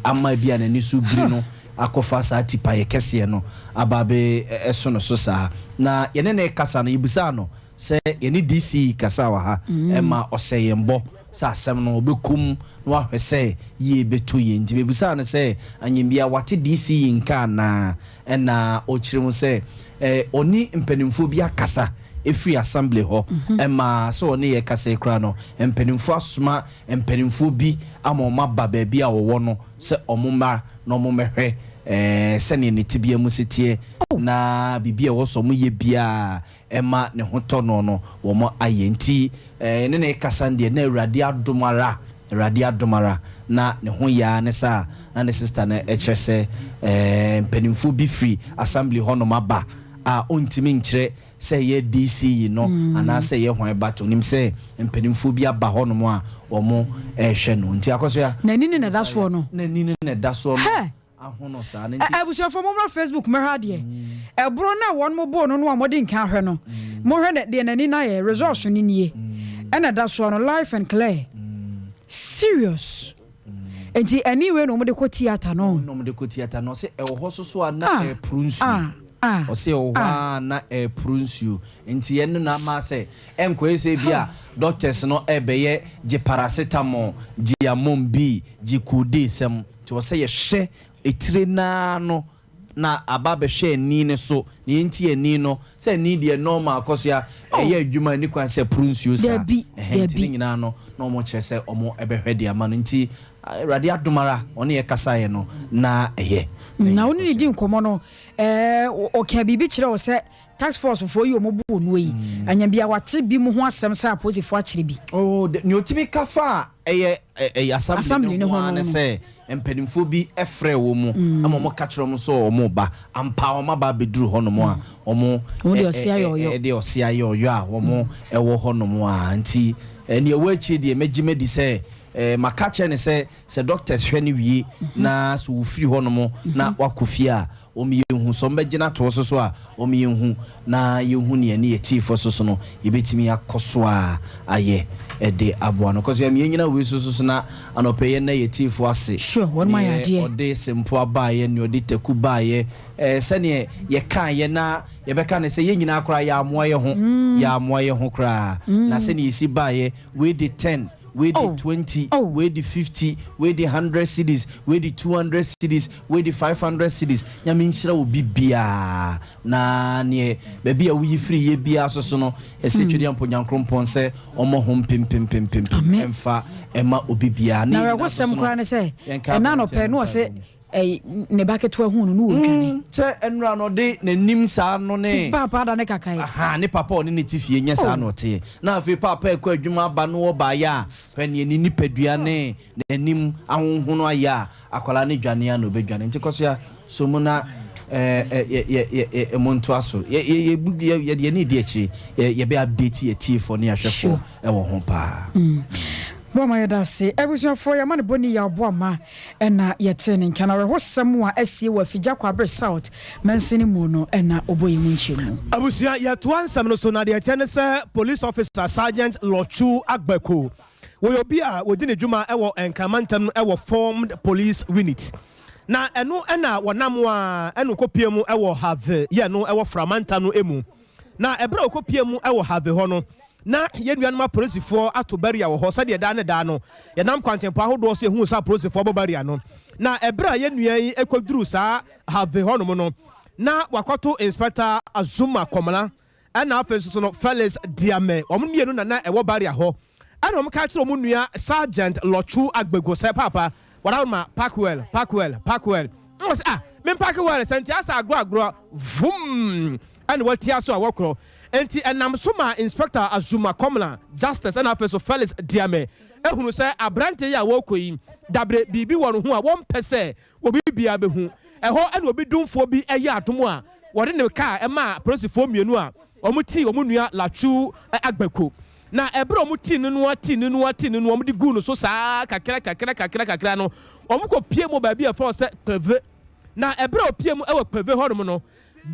G: ama ebia n'ani so biri no akɔfa saa tipaeɛ kɛseɛ no aba abɛso no so saa. Na yɛne no rekasa no, yɛbisaa no sɛ yɛne DC kasaa wɔ ha ma ɔhyɛɛ yɛn bɔ sɛ asɛm no ɔbɛkɔ mu na wahwɛ sɛ yie bɛtɔ yie. Nti mebisaa no sɛ anyɛnbia wate DC nka anaa? Ɛna ɔkyerɛ mu sɛ ɔne mpanimfoɔ bi akasa ɛfiri assembly hɔ ɛma sɛ ɔne yɛ kasa yi koraa no mpanimfoɔ asoma mpanimfoɔ bi ama wɔn aba baabi a ɔwɔ no sɛ wɔn mmra na wɔn mmɛhwɛ sɛdeɛ ne tebea mu si teɛ na biribi a ɛwɔ sɛ wɔn yɛ biara ɛma ne ho tɔ noɔ no wɔn ayɛ. Nti yɛne no rekasa no deɛ na Awurade adom ara, Awurade adom ara na ne ho yɛ ara ne saa na ne sister no kyerɛ sɛ mpanimfoɔ bi firi assembly hɔnom aba a ɔntumi nkyerɛ sɛ ɛyɛ DC yi no anaasɛ ɛyɛ hwan but ɔnim sɛ mpanimfoɔ bi aba hɔnom a wɔn rehwɛ no. Nti Akosua,
A: N'ani ne na ɛda soɔ no.
G: N'ani ne na ɛda soɔ no.
A: Hɛ!
G: Ahono saa no nti.
A: Abusuafoɔ mommra Facebook mmɛhwɛ adeɛ. Ɛborɔ no a wɔn boo no no a mode nka ahwɛ no, monhwɛ deɛ n'ani no ayɛ, results no nie. Ɛna ɛda soɔ no, live and clear. Serious. Nti ani wei na wɔde kɔ theatre no.
G: Na wɔde kɔ theatre no, ɔse ɛwɔ hɔ soso a na ɛreporo nsuo. Ɔse ɛwɔ hɔ a na ɛreporo nsuo. Nti ɛno na ama sɛ ɛnkɔyɛ sɛ ebi a doctors no ɛrebɛyɛ gye paracetamol, gye amom bi, gye codeine sɛm. Nti ɔsɛ yɛhwɛ etire no ara no na aba abɛhwɛ ani no so. Nea enti ani no, sɛ ani deɛ normal kɔ so a ɛyɛ adwuma a ɛnni kwan sɛ ɛporo nsuo saa.
A: Dabi,
G: Ɛhɛn, nti ne
A: dabi.
G: nyinaa no na wɔkyerɛ sɛ wɔbɛhwɛ de ama no. Nti. Awurade adom ara ɔne yɛ kasaeɛ no na ɛyɛ.
A: Na wo ne no di nkɔmmɔ no, ɔkaa biribi kyerɛɛ wo sɛ task force foɔ yi a wɔbu wɔn yi, anya bi a wate bi mu ho asɛm sɛ apolisifoɔ akyere bi?
G: Oh, nea ɔtumi ka faa ɛyɛ ɛyɛ assembly no ho ara ne sɛ mpanimfoɔ bi frɛɛ wɔn ma wɔka kyerɛɛ wɔn sɛ wɔreba. Ampa wɔaba abɛduru hɔnom a wɔn
A: de ɔse ayɛ ɔyɔ.
G: De ɔse ayɛ ɔyɔ a wɔn wɔ hɔnom a. Nti nea ɛwɔ akyire deɛ mɛgye madi sɛ maka akyerɛ no sɛ sɛ doctors hwɛ no wie na sɛ ɔfiri hɔnom na wakɔ fie a wɔn yɛnhu. Sɛ wɔbɛgye no ato hɔ nso so a, wɔn yɛnhu na yɛnhu nea ɛne yɛn tiefoɔ nso so no yɛbɛtumi akɔ so a ayɛ de aboa no. Kɔso yɛn yɛnyina wei so so na anɔpa yi yɛnna yɛn tiefoɔ ase.
A: Sure, wɔn ayɛ
G: Neɛ
A: adeɛ.
G: ɔde sempoa baeɛ, neɛ ɔde taku baeɛ, eh, sɛdeɛ yɛkaeɛ na yɛbɛka no sɛ yɛn nyinaa koraa yɛamoa yɛn ho, yɛamoa yɛn ho koraa. Na sɛdeɛ yɛsi baeɛ, wei de ten, wei de 20, wei de 50, wei de 100 cedis, wei de 200 cedis, wei de 500 cedis. Nyame nhyira obi biara. Na neɛ baabi a woyi firi yɛ biara so so no, ɛsɛ Twedeampo Nyankrompɔn sɛ ɔmmɔ ho mpempempempempem mfa mma obi biara.
A: Na
G: Ne yɛn nyinaa so
A: awerɛhosɛm
G: so no,
A: koraa ne sɛ,
G: yɛnka
A: ɛna
G: aberanteɛ
A: anɔpa yi
G: no
A: na ɔse
G: mpaebɔ mu.
A: Ɛy, ne ba ketewa huu no no ɔredwane.
G: Mm, sɛ nnora no ɔde n'anim saa no ne.
A: Paapa ada ne kakae.
G: Ahaa, ne papa a ɔne no te fie nyɛ saa
A: Oh.
G: na ɔteɛ. Na afei paapa rekɔ adwuma aba no ɔbaeɛ a, hwɛ neɛ ne nipadua ne n'anim ahonhono ayɛ a, akwadaa no dwane ara na ɔbɛdwane. Nti Kɔsoa, sɔ mu na eh, eh, yɛ, yɛ, yɛ, yɛ, montoa so. Yɛ, yɛ, yɛbu, yɛ, yɛde yɛn ani redi akyire. Yɛ, yɛbɛ update yɛn atiefoɔ ne yɛn ahwɛfoɔ
A: Sure.
G: wɔ ho paa.
A: Mm. Boama yɛda ase. Abusuafoɔ, yɛama no bɔni yaw Boama. na yɛtee ne nka. Na awerɛhosɛm a asie wɔ Afigya Kwabre South mansini mu no na ɔbɔ yɛn mu nkyɛmu.
B: Abusua, yɛtoa nsɛm no so na deɛ ɛteɛ ne sɛ Police Officer Sergeant Lorchu Agbeko, wɔyɛ obi a wɔdi ne dwuma wɔ Nkran mantam no wɔ Formed Police Unit. Na ɛno na wɔnam a ɛna ɔkɔpie mu wɔ Have yɛ no wɔ Fra mantam no mu. Na ɛberɛ a ɔkɔpie mu wɔ Have hɔ no, na yɛn nuanom apolisifoɔ ato barrier wɔ hɔ sɛdeɛ daa ne daa no yɛnam kwantempɔn ahodoɔ so yɛhuu sɛ apolisifoɔ abɔ barrier no. Na ɛberɛ a yɛn nua yi kɔduruu saa Have hɔnom no, na wakɔto Inspector Azuma Komla ɛna afei nso so no Felix Diame, wɔn mmienu na na ɛwɔ barrier hɔ. Ɛna wɔn ka kyerɛ wɔn nua Sergeant Lɔtwo Agbego sɛ, Paapa, Wadaworoma, park well, park well, park well. Ɛna wɔse, ah, me park well sɛ nti asɛ agorɔ agorɔ, vum, ɛna watia so a wɔkorɔ. Enti ɛnam so maa Inspector Azuma Komla, Justice ɛna afei nso Felix Diame ehunu sɛ aberanteɛ yi a wɔrekɔ yi, dabre biribi wɔ ne ho a wɔmpɛ sɛ obi biara bɛhu. Ɛhɔ na obi domfoɔ bi yɛɛ adom a wɔde ne kaa maa apolisifoɔ mmienu a wɔtii wɔn nua Latsu Agbeko. Na ɛberɛ a wɔtii no no ara tii no no ara tii no no wɔde guu no so saa ara kakra kakra kakra kakra no, wɔkɔpuee mu wɔ baabi a wɔfrɛ hɔ sɛ Kpeve. Na ɛberɛ a wɔpuee mu wɔ Kpeve hɔnom no,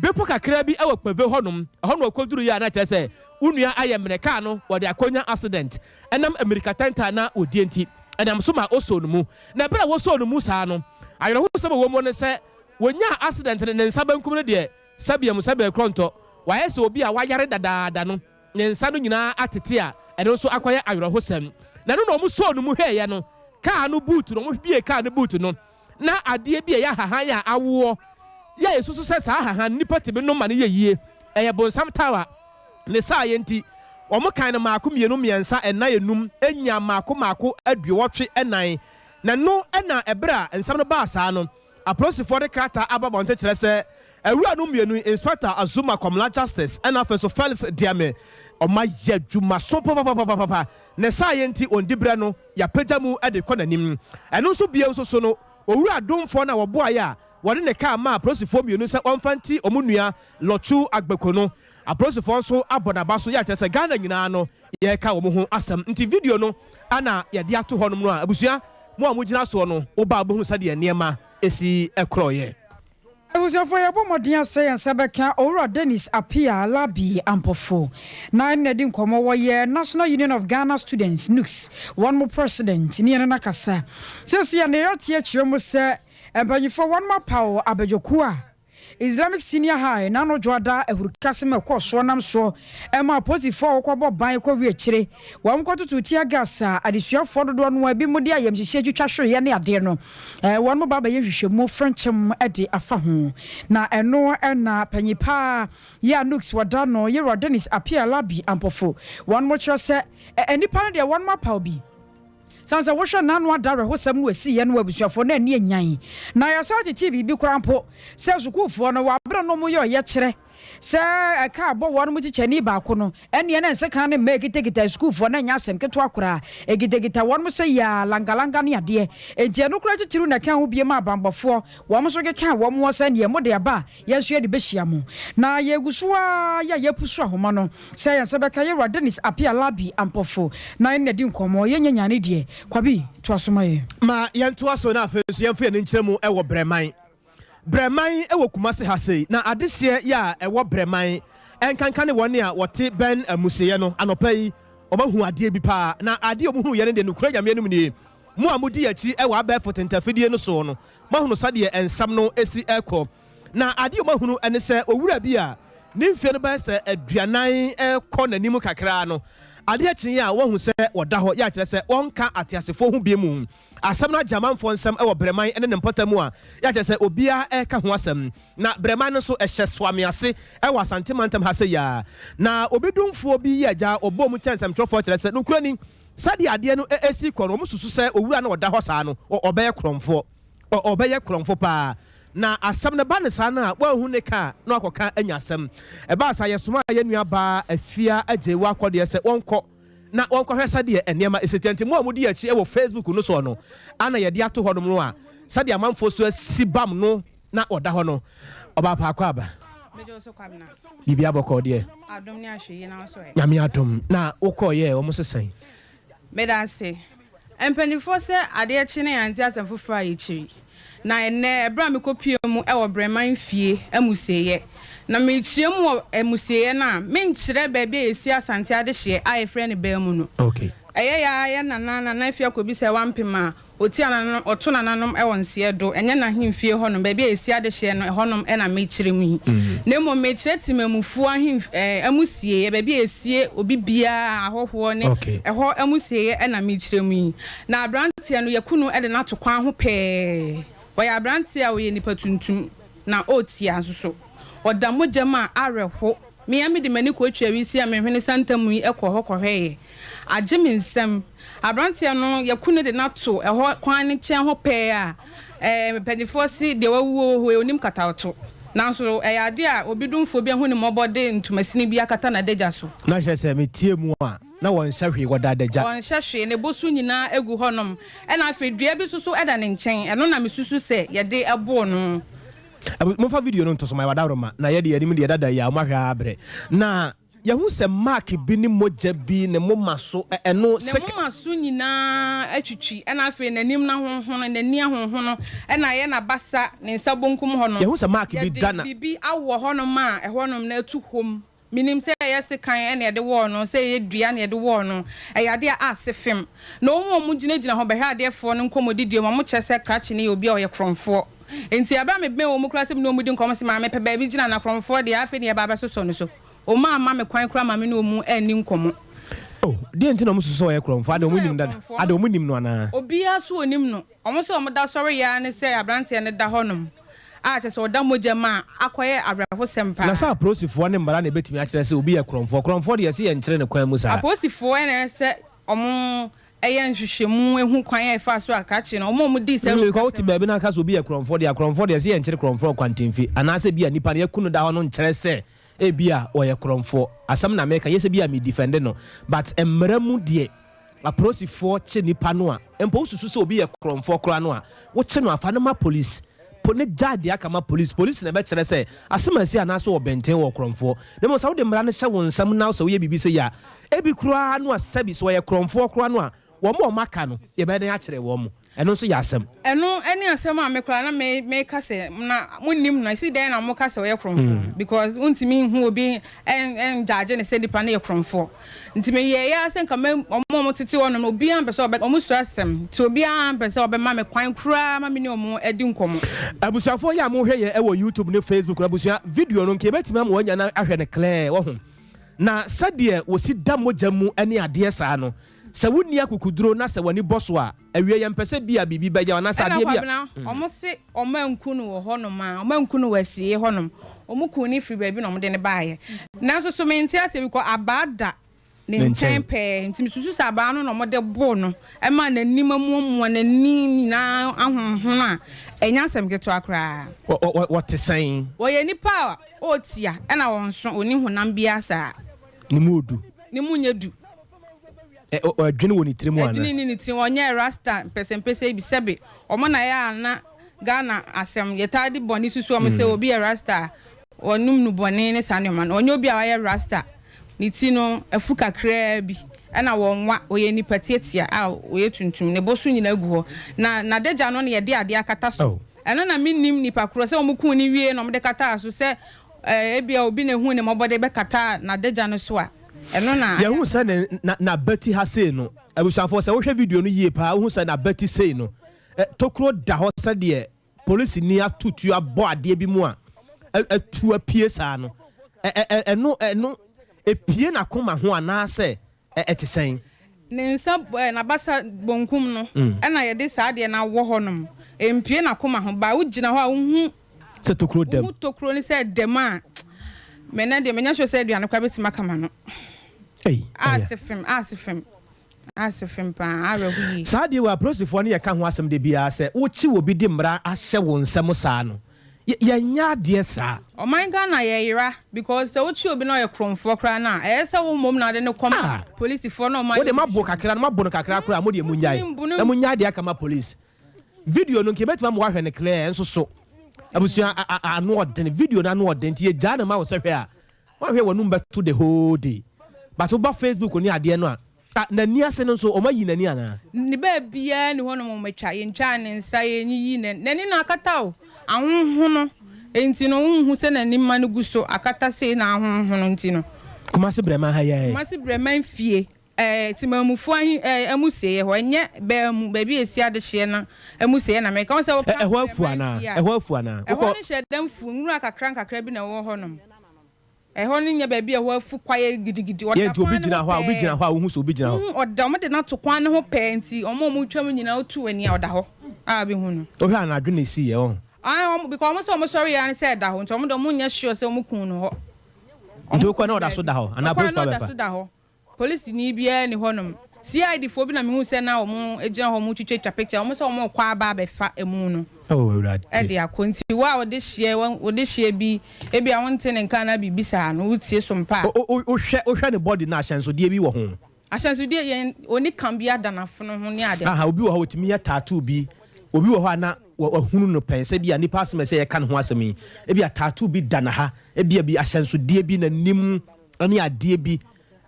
B: bepɔ kakra bi wɔ Kpeve hɔnom, ɛhɔ na wɔkɔduruiɛ a na kyerɛ sɛ wo nua ayɛ mmerɛ, kaa no wɔde akɔnya accident ɛnam mmirikatɛntɛ a na wɔdie nti, ɛnam so ma wɔsɔɔ no mu. Na ɛberɛ a wɔsɔɔ no mu saa no, awerɛhosɛm a ɛwɔ mu ne sɛ wɔnyaa accident no, ne nsa benkum no deɛ, sɛbea mu sɛbea korɔntɔ, wayɛ sɛ obi a wayare dadaada no, ne nsa no nyinaa atete a ɛno nso akɔyɛ awerɛhosɛm. Na ɛno na wɔsɔɔ no mu hwɛeɛ no, kaa no boot no, wɔbuee kaa no boot no, na adeɛ bi a ɛyɛ ahahan a awoɔ yɛ a yɛsusu sɛ saa ahahan no nnipa tumi nom ma no yɛ yie. Ɛyɛ bonsam tawa. Ne saayɛ nti, wɔkan no mmaako mmienu mmiɛnsa nnan nnum nyaa mmaako mmaako aduowɔtwe nnan. Na ɛno na ɛberɛ a nsɛm no baa saa no, apolisifoɔ de krataa aba abɔnten kyerɛ sɛ awuranom mmienu yi, Inspector Azuma Komla Justice ɛna afei nso Felix Diame, wɔayɛ adwumaso papapapapapa. Ne saayɛ nti wɔn diberɛ no yɛapagya mu de rekɔ n'anim. Ɛno nso bio nso so no, Owura Domfoɔ no a wɔboaeɛ a wɔde ne kaa maa apolisifoɔ mmienu sɛ wɔmfa nti wɔn nua Lɔtsu Agbeko no, apolisifoɔ nso abɔ n'aba so yɛ a kyerɛ sɛ Ghana nyinaa no yɛreka wɔn ho asɛm. Nti video no na yɛde ato hɔnom no a abusua mo a mogyina soɔ no woba a wobɛhunu sɛdeɛ nneɛma si korɔeɛ.
A: Abusuafoɔ yɛbɔ mmɔden a sɛ yɛn nsa bɛka Owura Dennis Appiah Larbi Ampofo na yɛne no adi nkɔmmɔ. Wɔyɛ National Union of Ghana Students, NUGS, wɔn mo President ne yɛne no akasa. Seesei a nea yɛate akyerɛ mu sɛ mpanyinfoɔ wɔn apaw abadwakuo a Islamic Senior High n'ano dwoada ahurukasɛm a ɛkɔɔ soɔ nam soɔ ma apolisifoɔ a wɔkɔbɔ ban kɔwie akyire wɔn kɔtoto tear gas a adesuafoɔ dodoɔ no ara binom de ayamhyehyeɛ twitwa hwereɛ ne adeɛ no wɔn ba bɛyɛ nhwehwɛmu frenkyem de afa ho. Na ɛno na panyin paa yɛ a Nooks wɔda no Yerua Dennis Appiah Labi Ampofo wɔn kyerɛ sɛ nnipa no deɛ wɔn apaw bi. Sane sɛ wohwɛ n'ano ada awerɛhosɛm no ɛsiiɛ no wɔ abusuafoɔ no ani anyan. Na yɛsan tetee biribi koraa mpo sɛ sukuufoɔ no wɔ aberɛ no wɔyɛ ɔyɛkyerɛ sɛ ɛka abɔ wɔn tikyani baako no ɛnneɛ na nsekan ne mmaa ɛkitakita sukuufoɔ no ɛnyɛ asɛm ketewa koraa ɛkitakita wɔn sɛ yaa langalanga ne adeɛ enti ɛno koraa titiriw na ɛka ho bie ma abanbɔfoɔ wɔn nso kekaa wɔn ho sɛ neɛ mode aba a Yɛn nso yɛde bɛhyia mo. Na yɛgu so ara yɛ a yɛpusu ahoma no sɛ yɛn nsa bɛka yɛn wura Dennis Appiah Larbi Ampofo na yɛne no adi nkɔmmɔ. Yɛnnya nyaa ne deɛ. Kwabi, toa so ma yɛn.
B: Ma yɛntoa so na afei nso yɛmfa yɛn ani nkyerɛ mu wɔ Brɛman. Brɛman wɔ Kumasi ha sei, na adehyeɛ yɛ a ɛwɔ Brɛman nkanka ne wɔn a wɔte bɛn amusieɛ no, anɔpa yi wɔahu adeɛ bi paa, na adeɛ a wɔhunuiɛ no deɛ nokorɛ Nyame anim nie, mo a modi akyi wɔ abɛɛfo tentafidie no soɔ no, Moahunu sɛdeɛ nsɛm no si rekɔ. Na adeɛ a wɔahunu ne sɛ owura bi a ne mfeɛ no bɛyɛ sɛ 40 rekɔ n'anim kakra no, adeɛ kyeeɛ a wɔahu sɛ ɔda hɔ, yɛ a kyerɛ sɛ ɔnka ateasefoɔ ho bio mu. Asɛm no agye amanfoɔ nsam wɔ Brɛman ne ne mpɔtam a, yɛ a kyerɛ sɛ obiara reka ho asɛm. Na Brɛman no nso, ɛhyɛ Soame ase wɔ Asante mantam ha sei ara. Na obi domfoɔ bi yɛ agya a ɔbɔɔ mu kyerɛɛ nsɛmtwerɛfoɔ kyerɛ sɛ nokorɛ ni, Sɛdeɛ adeɛ no resi kɔ no, wɔsusu sɛ owura no a ɔda hɔ saa no, ɔbɛyɛ korɔmfoɔ. Ɔbɛyɛ korɔmfo paa. Na asɛm no ba no saa no a, wanhu ne ka a, na wakɔka anya asɛm. Ɛbaa saa, yɛsomaa yɛn nuabaa Afia Agyeiwaa Kɔdeɛ sɛ wɔnkɔ na wɔnkɔhwɛ sɛdeɛ nneɛma si teɛ. Nti mo a modi akyi wɔ Facebook no soɔ no, ana yɛde ato hɔnom no a, sɛdeɛ amanfoɔ so asi bam no na ɔda hɔ no, ɔbaa paako aba. Biribiara bɔkɔɔ deɛ?
H: Adom ne ahwɛyie na wo so ɛ?
B: Nyame adom. Na wo kɔɔ yɛ wɔn se sɛn?
H: Meda ase. Mpaninfoɔ sɛ adeɛ kye na yɛante asɛm foforɔ a yɛkyiri. Na ɛnnɛ ɛberɛ a mekɔ pue mu wɔ Brɛman fie amusieɛ. Na merekyerɛ mu wɔ amusieɛ no a, menkyerɛ baabi a yɛsi Asante adehyeɛ a yɛfrɛ no Baa mu no. Ɛyɛ yɛ ara yɛ nana, Nana Afia Kobisa Wampem a Ɔti anananom, ɔto nananom wɔ nseɛ do, ɛnyɛ n'ahemfie hɔnom, baabi a yɛsi adehyeɛ no, ɛhɔnom na mekyerɛ mu yi. Na mmom mekyerɛ temamufoɔ ahemf ɛɛ amusieeɛ, baabi a yɛsie obi biara, ahɔhoɔ ne ɛhɔ amusieeɛ na mekyerɛ mu yi. Na aberanteɛ no, yɛaku no de no ato kwan ho pɛɛ. Ɔyɛ aberanteɛ a ɔyɛ nipa tuntum, na ɔretia nso so. Ɔda mogya mu a awerɛho. Me ara mede m'ani kɔtwaa wisi a me hwene santam yi kɔɔ hɔ kɔhwɛeɛ. Agye me nsam. Aberanteɛ no, yɛaku no de no ato ɛhɔ kwan no nkyɛn hɔ pɛɛ a, ɛɛ, mpanimfoɔ se deɛ wawuo wɔ hɔ yi, ɔnim kataɔto. Nanso ɛyɛ adeɛ a obi domfoɔ bi ahu no mmɔbɔ de ntomasini bi akata n'adagya so.
B: Na kyerɛ sɛ, metie mu a, na wɔnhyɛ hwee, wɔda adagya.
H: Wɔnhyɛ hwee, ne bo so nyinaa gu hɔnom. Ɛnna afei dua bi nso so da ne nkyɛn, ɛno na mesusu sɛ yɛde boo no.
B: Momfa video no nto so ma yɛwɔ adaworoma na yɛde yɛn anim deɛ dada yi a wɔahwɛ ara abrɛ. Na yɛahu sɛ mark bi ne mogya bi ne moma so, ɛno
H: Ne
B: sek.
H: moma so nyinaa atwitwi, ɛna afei n'anim no ahonhono, n'ani ahonhono, ɛna ayɛ n'abasa, ne nsa bonkum hɔ no,
B: Yɛahu sɛ mark bi da
H: yɛde
B: na.
H: biribi awɔ hɔnom a ɛhɔnom no atu hom. Menim sɛ ɛyɛ sekan na yɛde wɔɔ no, sɛ ɛyɛ dua na yɛde wɔɔ no, ɛyɛ adeɛ a ase fem. Na wɔn a wɔgyinagyina hɔ bɛhwɛadeɛfoɔ no nkɔmmɔdidie mu, wɔkyerɛ sɛ krakye no yɛ obi a ɔyɛ korɔmfoɔ. Enti ɛberɛ a mebɛn wɔn koraa sɛ me ne wɔn di nkɔmmɔ sɛ, Maame, pɛ baabi gyina, na korɔmfoɔ deɛ, afei na yɛreba abɛsosɔ no so. Wɔn amma me kwan koraa ma me ne wɔn anni nkɔmmɔ.
B: Oh, deɛn nti na wɔsusu sɛ ɔyɛ korɔmfoɔ? Adɛn,
H: Wɔn sɛ
B: wɔnim
H: ɔyɛ
B: dada?
H: korɔmfoɔ.
B: Adɛn, wɔnim no anaa?
H: Obiara nso ɔnim no. Wɔn nso wɔda sɔre yɛ ara ne sɛ aberanteɛ no da hɔnom a kyerɛ sɛ ɔda mogya mu a akɔyɛ awerɛhosɛm
B: Na
H: paa.
B: sɛ apolisifoɔ ne mmara na ɛbɛtumi akyerɛ sɛ obi yɛ korɔmfoɔ? Korɔmfoɔ deɛ, yɛse yɛnkyere no kwan mu saa.
H: Apolisifoɔ na ɛsɛ sɛ wɔyɛ nhwehwɛmu hu kwan a ɛfaa so a krakye no, wɔn a wɔdii saa
B: Because wote
H: awurukasɛm.
B: baabi na aka sɛ obi yɛ korɔmfoɔ deɛ a, korɔmfoɔ deɛ, yɛse yɛnkyere korɔmfoɔ wɔ kwantemfi. Anaasɛ ebia nipa no yɛaku no da hɔ no nkyerɛ sɛ ebia ɔyɛ korɔmfoɔ. Asɛm na meka, nyɛ sɛ ebia medefɛnde no, but mmara mu deɛ, Apolisifoɔ kye nipa no a, mpo wosusu sɛ obi yɛ korɔmfoɔ koraa no a, wokye no a, fa no ma polisi. Po ne gyae deɛ aka ma polisi. Polisi na ɛbɛkyerɛ sɛ asɛm asi anaasɛ ɔbɛnten wɔ korɔmfoɔ. Na mmom sɛ wode mmara no hyɛ wo nsam na sɛ woyɛ biribi sei a, ebi koraa no a sɛbi sɛ ɔyɛ korɔmfoɔ koraa no a, wɔn a wɔaka no, yɛbɛyɛ dɛn akyerɛ wɔn? Ɛno nso yɛ asɛm.
H: Ɛno ne asɛm a me koraa na me meka sɛ na monnim no ɛsi dɛn na moka sɛ ɔyɛ korɔmfoɔ because wontumi nhu obi ɛngyaagye no sɛ nipa no yɛ korɔmfoɔ nti meyɛeɛ ara sɛ nka mɛ wɔn a wɔtete hɔ nom no obiara mpɛ sɛ ɔbɛ wɔn suro asɛm nti obiara mpɛ sɛ ɔbɛma me kwan koraa ma me ne wɔn adi nkɔmmɔ.
B: Abusuafoɔ yi a mohwɛ yɛn wɔ YouTube ne Facebook no abusua video no nka yɛbɛtumi ama wanya no ahwɛ no clear wahu na sɛdeɛ wɔsi da mogya mu ne adeɛ saa no sɛ wonni akukuduro na sɛ w'ani bɔ so a Awiei yɛmpɛ sɛ bi a biribi bɛyɛ wo anaasɛ
H: Ɛna
B: adeɛ bi a.
H: Kwabena, wɔn se wɔn anku no wɔ hɔnom a, wɔn anku no wɔ asiee hɔnom. Wɔn kuu no firi baabi na wɔde no baeɛ. Nanso so mente aseɛ because abaa da Ne nkyɛn pɛɛ. Nti mesusu sɛ abaa no na wɔde boo no maa n'anim amuamua, n'ani nyinaa ahonhono a, ɛnyɛ asɛm ketewa koraa.
B: Wɔte sɛn?
H: Wɔyɛ nnipa a ɔretia ɛna wɔnso, ɔnni honam biara saa.
B: Ne mu ɔdu?
H: Ne mu nyɛ du.
B: Ɛdwene wɔ ne tirim anaa?
H: Ɛdwene nni ne tirim, ɔnyɛ rasta mpɛsɛmpɛsɛ yi bi, sɛbe wɔn na ɛyɛ a na Ghana asɛm, yɛtaa de bɔne susu wɔn sɛ obi yɛ rasta a, ɔnom nnubɔne ne saa nneɛma no. Ɔnyɛ obi a wayɛ rasta. Ne ti no afu kakraa bi, ɛna wɔnwa, ɔyɛ nipa tiatia a ɔyɛ tuntum, ne bo so nyinaa gu hɔ. Na n'adagya no na yɛde adeɛ akata so. Ɛno na mennim nipa korɔ, sɛ wɔkuu no wieeɛ na wɔde kataa so, sɛ ebia obi na ehuu ne mmɔbɔ de bɛkataa n'adagya no so a, ɛno na.
B: Yɛhu sɛ ne na n'abati ha sei no, abusuafoɔ sɛ wohwɛ video no yie paa wohu sɛ n'abati sei no, tokuro da hɔ sɛdeɛ polisini ato tuo abɔ adeɛ bi mu a atu apue saa no, ɛno ɛno epue n'akoma ho anaasɛ ɛte sɛn?
H: Ne nsa n'abasa bonkum no na yɛde saa adeɛ no awɔ hɔnom. Empue n'akoma ho. But wogyina hɔ a wohu
B: Sɛ tokuro da mu.
H: Wohu tokuro no sɛ ɛda mu a, me nnɛ deɛ menyɛ sure sɛ aduane koraa bɛtumi aka m'ano.
B: Ei, ɛyɛ.
H: Ase fem, ase fem. Ase fem paa, awerɛho yie.
B: Saa deɛ wei apolisifoɔ no yɛka ho asɛm da biara sɛ wokye obi de mmara ahyɛ wo nsam saa no yɛnyɛ adeɛ saa.
H: Ɔman Ghana yɛyera because sɛ wokye obi na ɔyɛ korɔmfoɔ koraa no a ɛyɛ sɛ wo mmom na wode no kɔma
B: Ah!
H: polisifoɔ na wɔayɛ
B: Wode moabo kakra no moabo no kakra koraa modeɛ monnyae
H: Wotumi mbu no
B: na monnyae deɛ aka ma police. Video no nka yɛbɛtumi ama woahwɛ no clear nso so abusua a a ano ɔden video no ano ɔden nti yɛgyaa no ma wo sɛ hwɛ a Woanhwɛ w'anum bɛto the whole day but woba Facebook ne adeɛ no a ah n'ani ase no nso wɔn ayi n'ani anaa?
H: Ne baabiara nni hɔnom wɔatwa, yɛntwaa ne nsa, yɛnyiyii n'ani, n'ani no akata o, ahonhono nti no wonhu sɛ n'ani mma no gu so akata sei na ahonhono nti no.
B: Kumasi Brɛman ha yi ara yi.
H: Kumasi Brɛman fie, ɛɛ Temanmufoɔ ahe ɛɛ amusieɛ hɔ, ɛnyɛ baa mu, baabi a yɛsi adehyeɛ no amusieɛ na meka, wohu sɛ woka
B: Ɛhɔ afu
H: Brɛman
B: anaa?
H: fie a,
B: Ɛhɔ afu anaa?
H: ɛhɔ no
B: Wokɔ.
H: hyɛ da mfu, nwura kakra nkakra bi na ɛwɔ hɔnom. Ɛhɔ no nyɛ baabi a ɛhɔ afu kwaeɛ gidigidi.
B: Yɛ
H: Ɔda
B: nti obi
H: kwan no
B: gyina
H: ho
B: hɔ a, obi
H: pɛɛ.
B: gyina hɔ a wohu sɛ obi gyina hɔ.
H: Wohu ɔda, wɔde no ato kwan no ho pɛɛ nti wɔn a wɔretwam nyinaa wotu w'ani a ɔda hɔ a wobɛhu no.
B: Wohwɛ anadwo na ɛsiiɛ ɔho.
H: Ae wɔn because wɔn sɛ wɔn sɔreeɛ ara ne sɛ ɛda hɔ nti wɔn deɛ wɔn nyɛ sure sɛ wɔn kuu no hɔ.
B: Nti
H: Wɔn
B: wokɔɛ na
H: kuu
B: ɔda so
H: baabi.
B: da hɔ anaa
H: Mekɔɛ
B: apolisifoɔ
H: na ɔda
B: abɛfa?
H: so da hɔ. Polisini biara nni hɔnom. CID foɔ bi na mehuu sɛ na wɔn gyina hɔ wɔn twitwatwa picture, wɔn sɛ wɔn rekɔ aba abɛfa emu no
B: Oh Awurade.
H: de akɔ. Nti wo a wode hyeɛ, wode hyeɛ bi, ebia wonte ne nka anaa biribi saa no, wotie so mpa a.
B: O o wohwɛ wohwɛ ne body no a ahyɛnsodeɛ bi wɔ ho?
H: Ahyɛnsodeɛ, yɛn, ɔnni kam biara da n'afono ho ne ade.
B: Aha, obi wɔ hɔ a ɔtumi yɛ tattoo bi, obi wɔ hɔ a na wahunu no pɛn sɛ ebia nipa asɛm a ɛsɛ yɛka ne ho asɛm yi, ebia tattoo bi da n'aha, ebia bi ahyɛnsodeɛ bi n'anim ne adeɛ bi.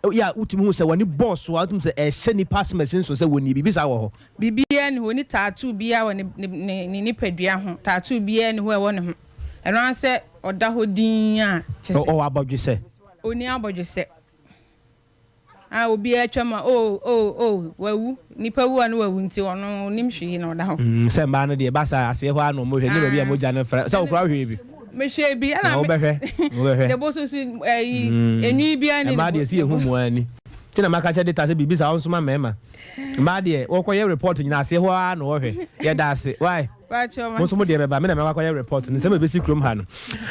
B: Yɛ a wotumi hu sɛ w'ani bɔɔ so a, wotumi hu sɛ ɛhyɛ nnipa asɛm nso sɛ wɔnni biribi saa wɔ hɔ.
H: Biribiara nni hɔ, ɔnni tattoo biara wɔ ne ne ne nipadua ho, tattoo biara nni hɔ a ɛwɔ ne ho. Ɛno ara sɛ ɔda hɔ dinn a, kyerɛ sɛ.
B: Ɔwɔ abɔdwesɛ.
H: Ɔnni abɔdwesɛ. A obiara twam a, oh, oh, oh, wawu. Nipa wu a na wawu nti ɔno ɔnnim hwee na ɔda hɔ.
B: Mm, sɛ mmaa no deɛ ɛba saa aseɛ hɔ ara na wɔhwɛ, nyɛ baabi a mogya no fra. Sɛ wo koraa wohwɛɛ bi?
H: Mehwɛɛ bi, ɛna
B: Na
H: me.
B: wobɛhwɛ, wobɛhwɛ.
H: Ne bo so nso ɛyi, enwi biara nni ne
B: Mmaa
H: bo.
B: deɛ sɛ yɛhu mu ara ni. Nti na maka kyerɛ Deta sɛ biribi saa ɔnsoma mmarima. Mmaa deɛ wɔkɔyɛ report nyinaa aseɛ hɔ ara na wɔhwɛ. Yɛda ase. Wai?
H: Pakyɛw
B: Mo nso mo
H: mate.
B: deɛ bɛba, me na mɛkɔ akɔyɛ report no. Nsɛm a ɛbɛsi kurom ha no.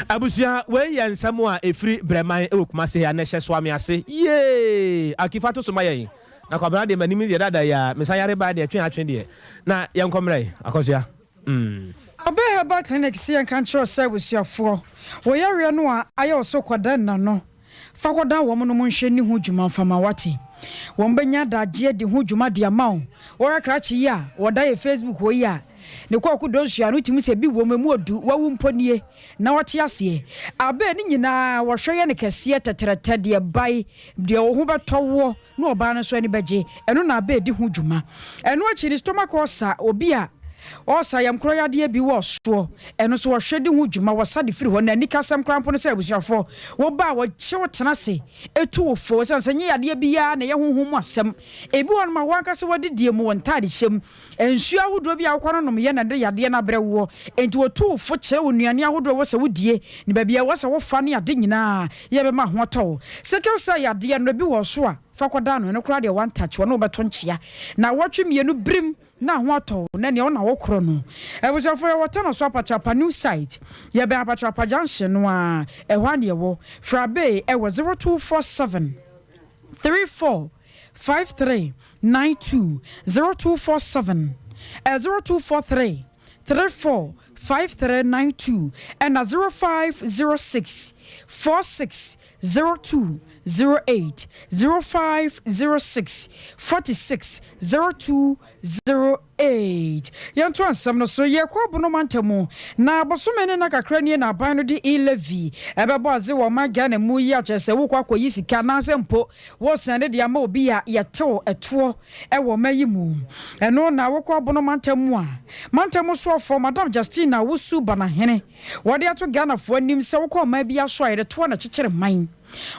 B: Abusua, wei yɛ nsɛm a ɛfiri Brɛman wɔ Kumasi ha na ɛhyɛ Soame ase. Yee! Aki fa to so ma yɛn. Na Kwabena deɛ m'anim deɛ dada yi ara, mesan yare baeɛ deɛ twe atwe deɛ. Na yɛnkɔ mmra yi, Akosua. Mm.
A: Abe Herbal Clinic se yɛnka nkyerɛ wo sɛ abusuafoɔ, wo yareɛ no a ayɛ wo so kɔda nna no, fa kɔdan wɔn nom nhwɛ nni ho dwuma mfa ma woate. Wɔn bɛnya adagyeɛ adi ho dwuma de ama wo. Wohwɛ krakye yi a wɔda yɛ Facebook hɔ yi a, ne kɔɔko donsua no wotumi sɛ bi wom, emu ɔdu, wawu mpo nie, na wɔte aseɛ. Abe ne nyinaa wɔhwɛ yɛ no kɛseɛ tɛtrɛtɛ deɛ bae, deɛ wo ho bɛtɔ woɔ, na ɔbaa no nso ani bɛgye, ɛno na abɛ redi ho dwuma. Ɛno akyi no, stomach ulcer, obi a ɔresa yamkorɔ yadeɛ bi wɔ soɔ, ɛno nso wɔhwɛ di ho dwuma, wɔsa de firi hɔ. Na anikasɛm koraa mpo ne sɛ, abusuafoɔ, wo ba a wɔkye wo tena ase tu wo fo, ɛsiane sɛ ɛnyɛ yadeɛ biara na ɛyɛ honhom mu asɛm. Ebi wɔ hɔnom a, wo ankasa w'adidie mu, wo ntaadehyɛ mu, nsuo ahodoɔ bi a wokɔ no nom yɛ na ɛde yadeɛ no abrɛ woɔ. Enti wɔtu wo fo kyerɛ wo nnuane ahodoɔ a ɛwɔ sɛ wodie, ne baabi a ɛwɔ sɛ wofa ne ade nyinaa. Yɛ bɛma ho atɔ wo. Sickle cell yadeɛ no ebi wɔ so a, fa kɔda ano. Ɛno koraa deɛ one touch, wɔne wo bɛto nkyea. Nawɔtwe mmienu birim na ho atɔ wo, na nea wo na wokorɔ no. Abusuafoɔ yɛwɔ Tano so Apatrapa new site. Yɛbɛn Apatrapa junction no ara, ɛhɔ ara na yɛwɔ. Fra Bay ɛwɔ 0247. 34 53 92 0247 0243 34 5392 ɛna 0506 46 02 08 0506 46 02 08. Yɛnto nsɛm no so yɛkɔ Abono mantam na bosome ne na kakra nie na aban no de e-levy ɛbɛbɔ adze wɔ ɔman Ghana mu yi akyerɛ sɛ wokɔ akɔyi sika anaasɛ mpo wɔsan de ama obi a yɛtew ɛtoɔ ɛwɔ ɔman yi mu. Ɛno na wokɔ Abono mantam mu a mantam soɔfoɔ Madam Justina Wusu Banahene wɔde ato Ghanafoɔ anim sɛ wokɔ ɔman bi aso a yɛde toɔ na kyekyere man.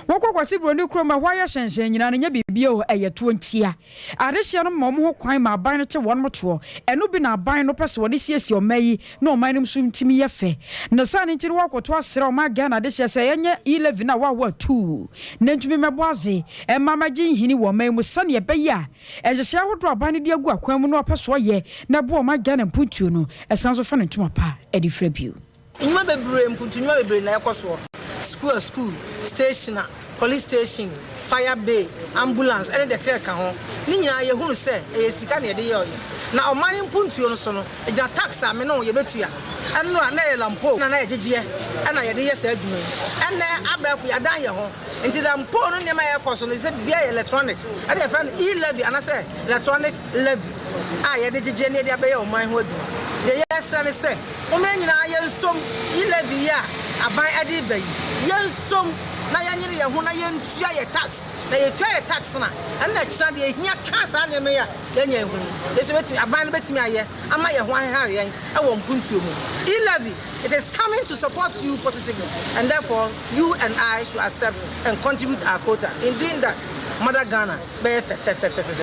A: Wokɔ Kwasi Buroni kurom a ɛhɔ ayɛ hyɛnhyɛn nyinaa no nyɛ biribi o, ɛyɛ toɔ ntia. Adehyeɛ no ma wɔn ho kwan ma aban no te wɔn toɔ. Ɛno bi na aban no pɛ sɛ wɔde siesie ɔman yi na ɔman no nso ntumi yɛ fɛ. Ne saa no nti no wɔakoto asrɛ ɔman Ghana adehyeɛ sɛ ɛnyɛ e-levy no a wɔawo atuu na ntumi mmɛbɔ adze mma mmɛgye nhini wɔ ɔman mu sɛdeɛ ɛbɛyɛ a nhyehyɛe ahodoɔ a aban no de agu akwan mu no ɔpɛ so ɔyɛ na ɛboa ɔman Ghana mpuntuo no ɛsan nso fa ne ntoma pa de fira bio.
I: Nnwuma bebree, mpuntu nnwuma bebree na ɛkɔ soɔ. Sukuu a sukuu, station a police station, fire bay, ambulance ɛne deɛ ɛkeka ho. Ne nyinaa yɛhunu sɛ ɛyɛ sika na yɛde yɛeɛ. Na ɔman mpuntuo no so no, ɛgyina tax a me ne wo yɛbɛtua. Ɛno a na ɛyɛ lampo na na yɛgyegyeɛ ɛna yɛde yɛ saa adwuma yi. Ɛnnɛ abɛɛfo yɛadan yɛn ho. Nti lampo no nneɛma a ɛrekɔ so no, sɛ biribiara yɛ electronic, ɛna yɛfrɛ no e-levy anaasɛ electronic levy a yɛde gyegyeɛ na yɛde abɛyɛ ɔman ho adwuma. Deɛ yɛresrɛ ne sɛ, Momma yɛn nyinaa yɛnsom e-levy yi a aban de reba yi. Yɛnsom na yɛnyere yɛn ho na yɛntua yɛn tax. Na yɛtua yɛn tax no a, ɛno na ɛkyena deɛ ɛhia ka saa nneɛma yi a yɛanya yi ho yi, yɛn nso yɛbɛtumi, aban no bɛtumi ayɛ ama yɛn ho ahehare yɛn wɔ mpuntuo mu. E-levy, it is coming to support you positively and therefore you and I should accept and contribute our quota. In doing that, Mother Ghana bɛyɛ fɛfɛfɛfɛfɛ.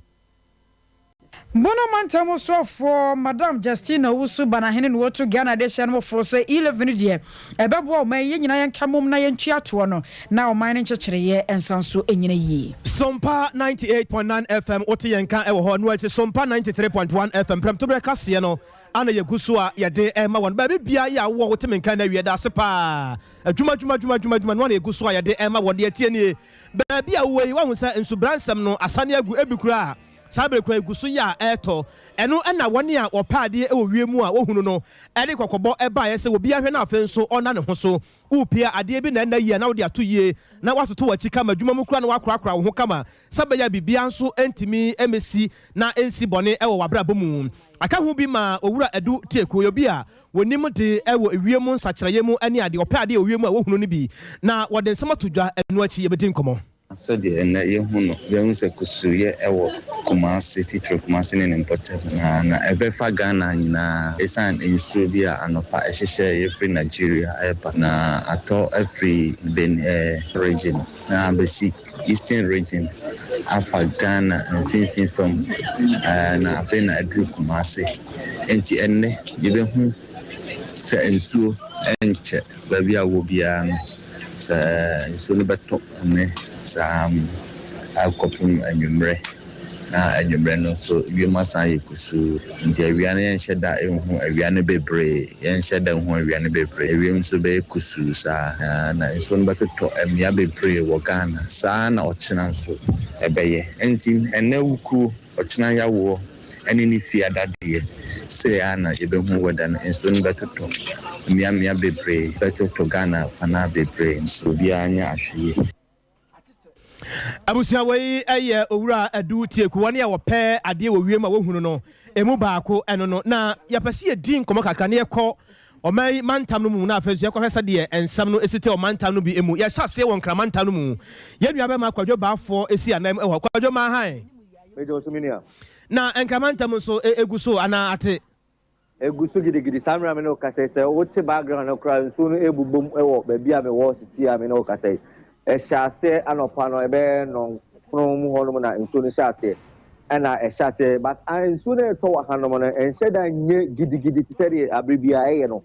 A: Bono mantam soafoɔ Madam Justina Owusu Banahene na wɔtu Ghana adehyeɛ no fo sɛ E-levy no deɛ ɛbɛboa ɔman yi, yɛn nyinaa yɛnka mmom na yɛntua toɔ no na ɔman no nkyekyereeɛ nsa nso nyina yie.
B: Sompa 98.9 FM wote yɛn nka wɔ hɔ, ɛno akyi Sompa 93.1 FM prɛmtoberɛ kaseɛ no ana yɛgu so a yɛde rema wɔn. Baabi biara yɛ a wowɔ wote me nka nnɛ awie yɛda ase paa. Adwuma adwuma adwuma adwuma adwuma no ana yɛgu so a yɛde rema wɔn. Deɛ ɛteɛ nie, baabi a wowɔ yi woahu sɛ nsubransɛm no asane agu, ebi koraa Saa bere koraa egu so yɛ a ɛretɔ. Ɛno na wɔn a wɔpɛ adeɛ wɔ wiem a wɔhunu no de kɔkɔbɔ baeɛ sɛ obiara hwɛ na afei nso ɔnna ne ho so. Worepia adeɛ bi na ɛnna yie a na wode ato yie na woatoto w'akyi kama, adwuma mu koraa na woakorakora wo ho kama sɛ ɛbɛyɛ a biribiara nso ntumi mmɛsi na ɛnsi bɔne wɔ w'abrabɔ mu. Aka ho bi ma Owura Adu Teku, ɔyɛ obi a wɔnim de wɔ ewiem nsakyeraeɛ mu ne adeɛ, ɔpɛ adeɛ wɔ wiem a wɔhunu no bi na wɔde nsɛm ato dwa. Ɛno akyi yɛbɛdi nkɔmmɔ.
J: Sɛdeɛ ɛnnɛ yɛhu no, yɛahu sɛ kusuuyɛ wɔ Kumasi, titire Kumasi ne ne mpɔtam nyinaa, na ɛbɛfa Ghana nyinaa ɛsiane nsuo bi a anɔpa ɛhyehyɛeɛ firi Nigeria reba, na atɔ afiri Benue region na abɛsi Eastern region afa Ghana mfimfini fam, na afei na aduru Kumasi. Enti ɛnnɛ yɛbɛhu sɛ nsuo nkyɛ baabi a wowɔ biara no. Sɛ nsuo no bɛtɔ nnɛ saa akɔpem anwummerɛ, na anwummerɛ no nso wiem asan ayɛ kusuu. Nti awia no yɛnhyɛ da nhu awia no bebree, yɛnhyɛ da nhu awia no bebree. Ewiem nso bɛyɛ kusuu saa, na nsuo no bɛtotɔ mmea bebree wɔ Ghana. Saa na ɔkyena nso ɛbɛyɛ. Nti ɛnnɛ wukuo. Ɔkyena yawoɔ ne ne fie adadeɛ sei ara na yɛbɛhu wɛda no nsuo no bɛtotɔ mmea mmea bebree bɛtotɔ Ghana afanaa bebree nso obiara nyɛ ahwɛyie.
B: Abusua wei yɛ Owura Adu Tieku, wɔn a wɔpɛ adeɛ wɔ wiem a wɔhunu no ɛmu baako ɛno no. Na yɛpɛ sɛ yɛdi nkɔmmɔ kakra na yɛkɔ ɔman yi mantam no mu na afei nso yɛkɔhwɛ sɛdeɛ nsɛm no si te wɔ mantam no bi mu. Yɛhyɛ aseɛ wɔ Nkran mantam no mu. Yɛn nua bɛma Kwadwo Baafoɔ si anan mu wɔ hɔ. Kwadwo Maahan.
K: Megye wo so me nua.
B: Na Nkraman ntam nso egu so anaa ate?
K: Egu so gidigidi. Saa mmerɛ a me ne wo kasa yi, sɛ wote background no koraa nsuo no rebobom wɔ baabi a mewɔ sisi a me ne wo kasa yi. Ɛhyɛ aseɛ anɔpa no ɛbɛyɛ nnɔnkron mu hɔnom na nsuo no hyɛ aseɛ. Ɛna ɛhyɛ aseɛ but nsuo no ɛretɔ wɔ hanom no ɛnhyɛ da nyɛ gidigidi te sɛ deɛ abere biara ɛyɛ no.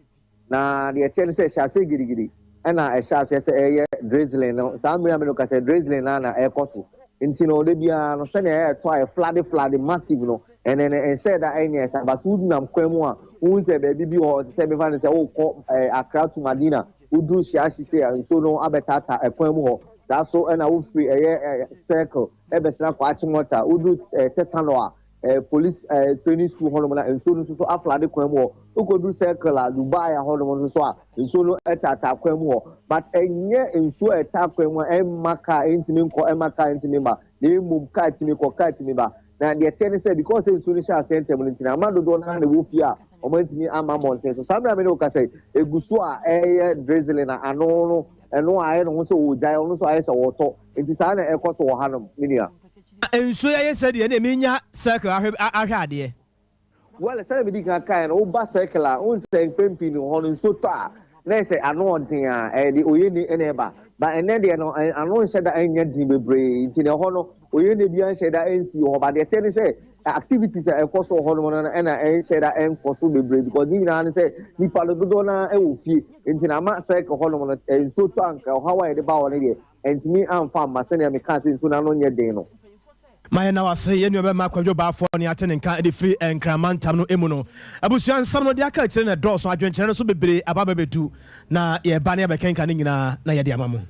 K: Na deɛ ɛteɛ ne sɛ ɛhyɛ aseɛ gidigidi ɛna ɛhyɛ aseɛ sɛ ɛyɛ drizzling no saa mmerɛ a me no ka sɛ drizzling no na ɛrekɔ so nti no da biara no sɛnea ɛyɛ ɛtɔ a ɛflade flade massive no ɛnɛ no ɛnhyɛ da ɛnyɛ saa but wonam kwan mu a wohu sɛ baabi bi wɔ hɔ te sɛ mefa no sɛ wokɔ ɛɛ Accra to Madina woduru Shiashi sei a nsuo no abɛtaataa ɛkwan mu hɔ. Saa so na wofiri ɛyɛ Circle ɛbɛsena kɔ Achimota, woduru Tesano a, Police Training School hɔnom na nsuo no nso so aflade kwan mu hɔ. Wokɔduru Circle a, Dubai hɔnom nso so a, nsuo no taataa kwan mu hɔ. But ɛnyɛ nsuo a ɛtaa kwan mu a ɛmma car ntumi nkɔ, ɛmma car ntumi mma, na mmom car tumi kɔ, car tumi ba. Na deɛ ɛteɛ ne sɛ, because sɛ nsuo no hyɛɛ aseɛ ntɛm no nti no, ama dodoɔ no ara na ɛwɔ fie a wɔantumi amma mmɔnten so. Saa mmerɛ a me ne wo kasa yi, ɛgu so a ɛreyɛ drizzling a ano no, ɛno ayɛ ne ho sɛ ɔregyae, ɔno nso ayɛ sɛ ɔretɔ. Nti saa na ɛrekɔ so wɔ hanom, me nua.
B: Na nsuo yi ayɛ sɛ deɛ ɛnna menya circle ahwɛ ahwɛ adeɛ.
K: Well, sɛdeɛ medi kan kaeɛ no, woba circle a, wohu sɛ mpɛn pii no hɔ no nsuo tɔ a, na ayɛ sɛ ano ɔden a, ɛde oyene na ɛba. But ɛnnɛ deɛ no, ano nhyɛ da nyɛ den bebree, nti no ɛhɔ no, oyene biara nhyɛ da nsi wɔ hɔ. But deɛ ɛteɛ ne sɛ, activities a ɛkɔ so wɔ hɔnom no na ɛnhyɛ da nkɔ so bebree because ne nyinaa ne sɛ nnipa no dodoɔ no ara wɔ fie, nti na ama circle hɔnom no, nsuo tɔ a nka ɔhaw a yɛde ba hɔ no deɛ, Antumi amfa amma sɛnea mekaa sɛ nsu no ano nyɛ den no.
B: Ma yɛnna wo ase, yɛn nuabarima Kwadwo Baafoɔ ne ate ne nka de firi Nkran mantam no mu no. Abusua nsɛm no, deɛ aka akyire no ɛdɔɔso, adwenkyerɛ no nso bebree aba abɛbɛdu, na yɛreba na yɛabɛkenkan ne nyinaa na yɛde ama mo.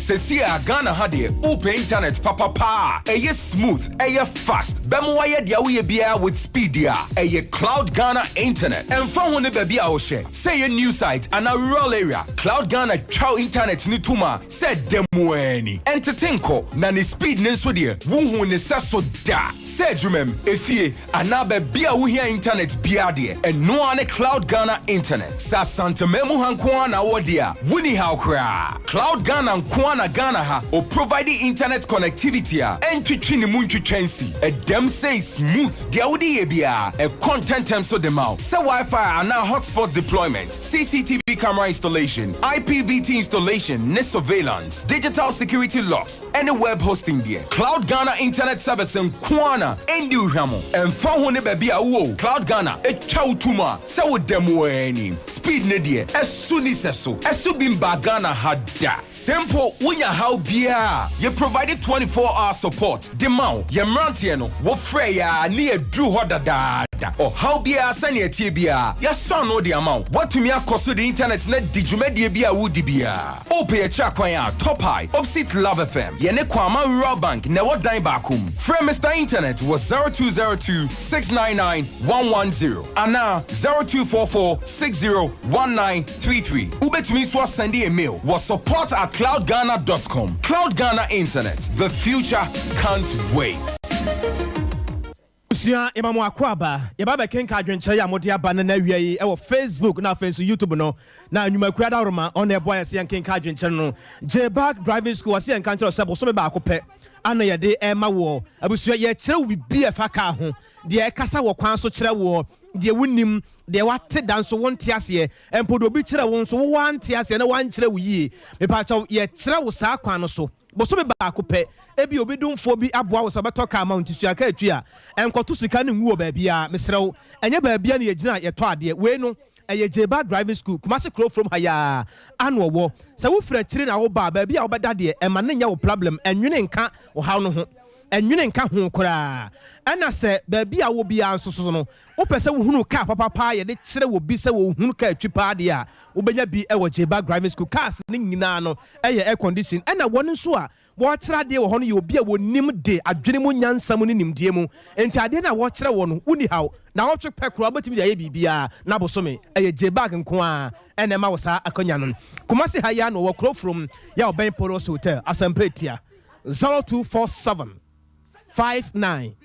L: Sesie a Ghana ha deɛ wopɛ internet papa paa a ɛyɛ smooth, ɛyɛ fast, bɛma wayɛ deɛ woyɛ biara with speed deɛ a, ɛyɛ Cloud Ghana Internet. Ɛmfa ho ne baabi a wohyɛ, Sɛ ɛyɛ new site anaa rural area, Cloud Ghana twa wo internet no tom a sɛ da mu ara ni. Ɛntete nkɔ, na ne speed no nso deɛ, wonhuu ne sɛso da. Sɛ adwumam, efie, anaa baabi a wohia internet biara deɛ, ɛno ara ne Cloud Ghana Internet. Sɛ Asanteman mu ha nko ara na wowɔ deɛ a, wonni haw koraa. Cloud Ghana nko ara na Ghana ha ɔprovide internet connectivity a ɛntwetwe ne mu ntwitwa nsi. Ɛdam sei smooth. Deɛ wode yɛ biara, ɛkɔ ntɛmntɛm so de ma wo, sɛ Wi-Fi anaa hotspot deployment, CCTV camera installation, IPVT installation ne surveillance, digital security locks, ɛne web hosting deɛ, Cloud Ghana Internet Service nko ara na ɛnni wo hwammɔ. Ɛmfa ho ne baabi a wowɔ o, Cloud Ghana twa wo tom a sɛ woda mu ara ni. Speed no deɛ, ɛso nni sɛso. Ɛso bi mmaa Ghana ha da. Sɛ mpo wonya haw biara a, yɛ provide 24 hour support de ma wo. Yɛn mmeranteɛ no, wo frɛ yɛ a ne yɛduru hɔ dadaada. Ɔhaw biara sɛnea ɛteɛ biara, yɛasɔ ano de ama wo. Woatumi akɔ so de internet no adi dwumadie bi a woredi biara. Wopɛ yɛn akyiri akwan a, Top High, opposite Love FM. Yɛne Kwama Rural Bank na ɛwɔ dan baako mu. Frɛ Mister Internet wɔ 0202 699 110 anaa 0244 60 19 33. Wobɛtumi nso asɛnde yɛn mail wɔ support at cloudghana dot com. Cloud Ghana Internet, the future can't wait.
B: Abusua yɛma mo akwaaba, yɛba abɛkenka adwenkyerɛ yi a mode aba no nnɛ awia yi wɔ Facebook na afei nso YouTube no. Na Nnwumakuo Adaworoma ɔno na ɛboa yɛn sɛ yɛnkenka adwenkyerɛ no. J-Bag Driving School ɔse yɛnka nkyerɛ wo sɛ bosome baako pɛ ana yɛde rema woɔ. Abusua yɛkyerɛ wo biribi a ɛfa kaa ho, deɛ ɛkasa wɔ kwan so kyerɛ woɔ, deɛ wonnim, Deɛ wate da nso wonte aseɛ, mpo deɛ obi kyerɛ wo nso wo wante aseɛ na wankyerɛ wo yie. Mepaakyɛw, yɛkyerɛ wo saa kwan no so bosome baako pɛ. Ebia obi domfoɔ bi aboa wo sɛ ɔbɛtɔ kaa ama wo nti sua kaa twi a, nkɔto sika no ngu wɔ baabiara. Mesrɛ wo, ɛnyɛ baabiara na yɛgyina yɛtɔ adeɛ. Wei no, ɛyɛ Jeba Driving School, Kumasi kuro from ha yi ara ano ɔwɔ. Sɛ wofiri akyiri na woba a, baabi a wobɛda deɛ, ɛmma no nyɛ wo problem, ɛnwene nka ɔhaw no ho. Ɛnwene nka ho koraa. Ɛna sɛ baabi a wowɔ biara nso so no, Wopɛ sɛ wohunu kaa papa paa a yɛde kyerɛ obi sɛ ɔhunu kaa twi paa deɛ a, wobɛnya bi wɔ Jebag Driving School. Cars no nyinaa no yɛ air condition ɛna wɔn nso a wɔrekyerɛ adeɛ wɔ hɔ no yɛ obi a wɔnim de adwene mu nyansa mu ne nimdeɛ mu. Enti adeɛ no a wɔrekyerɛ wɔ no, wonni haw. Naawɔtwe pɛ koraa wobɛtumi de ayɛ biribiara. Na bosome, ɛyɛ Jebag nko ara na ɛma wo saa akwanya no. Kumasi ha yi ara na wɔwɔ, Kurofrom, yɛ a wɔbɛn Polos Hotel, Asɛmpa Atia, 0247 59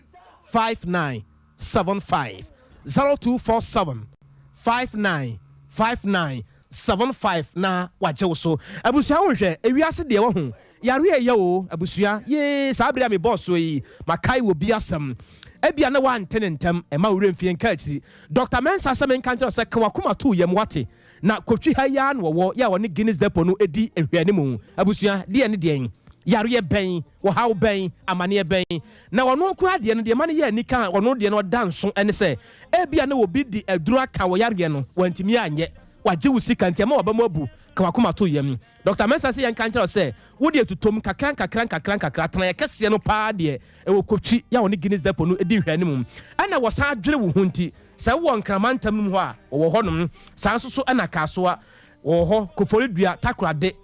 B: 59 75 0247 59 59 75 na wagye wo so. Abusua wo nhwɛ ewiase deɛ wahu yareɛ ɛyɛ oo abusua yee saa bere a me bɔɔ soɔ yi makae wɔ bi asɛm ebia na wante ne ntɛm ɛma wo werɛ mfie nka akyiri Doctor Mensah sɛ menka nkyerɛ wo sɛ ka wakoma to yam wate Na Kotwi ha yi ara na wɔwɔ, yɛ a wɔne Guinness Depot no di nhwɛanimu. Abusua, deɛn ne deɛn? Yareɛ bɛn? Ɔhaw bɛn? Amaneɛ bɛn? Na ɔno koraa deɛ no, deɛ ɛma no yɛ anika a ɔno deɛ no ɔda nso ne sɛ, ebia na obi de aduro aka wo yareɛ no, wantumi anyɛ. Wagye wo sika nti ɛma w'aba mu abu, ka w'akoma to yam. Dɔkta Mensah se yɛnka nkyerɛ wo sɛ, wo deɛ tutom nkakra nkakra nkakra nkakra, tenaeɛ kɛseɛ no paa deɛ ɛwɔ Kotwi yɛ a wɔne Guinness Depot no di nhwɛanimu. Ɛna wɔsan dwene wo ho nti, Sɛ wowɔ Nkran mantam no mu hɔ a, wɔwɔ hɔnom. Saa nso so na Kasoa, wɔwɔ hɔ, Koforidua, Takorade.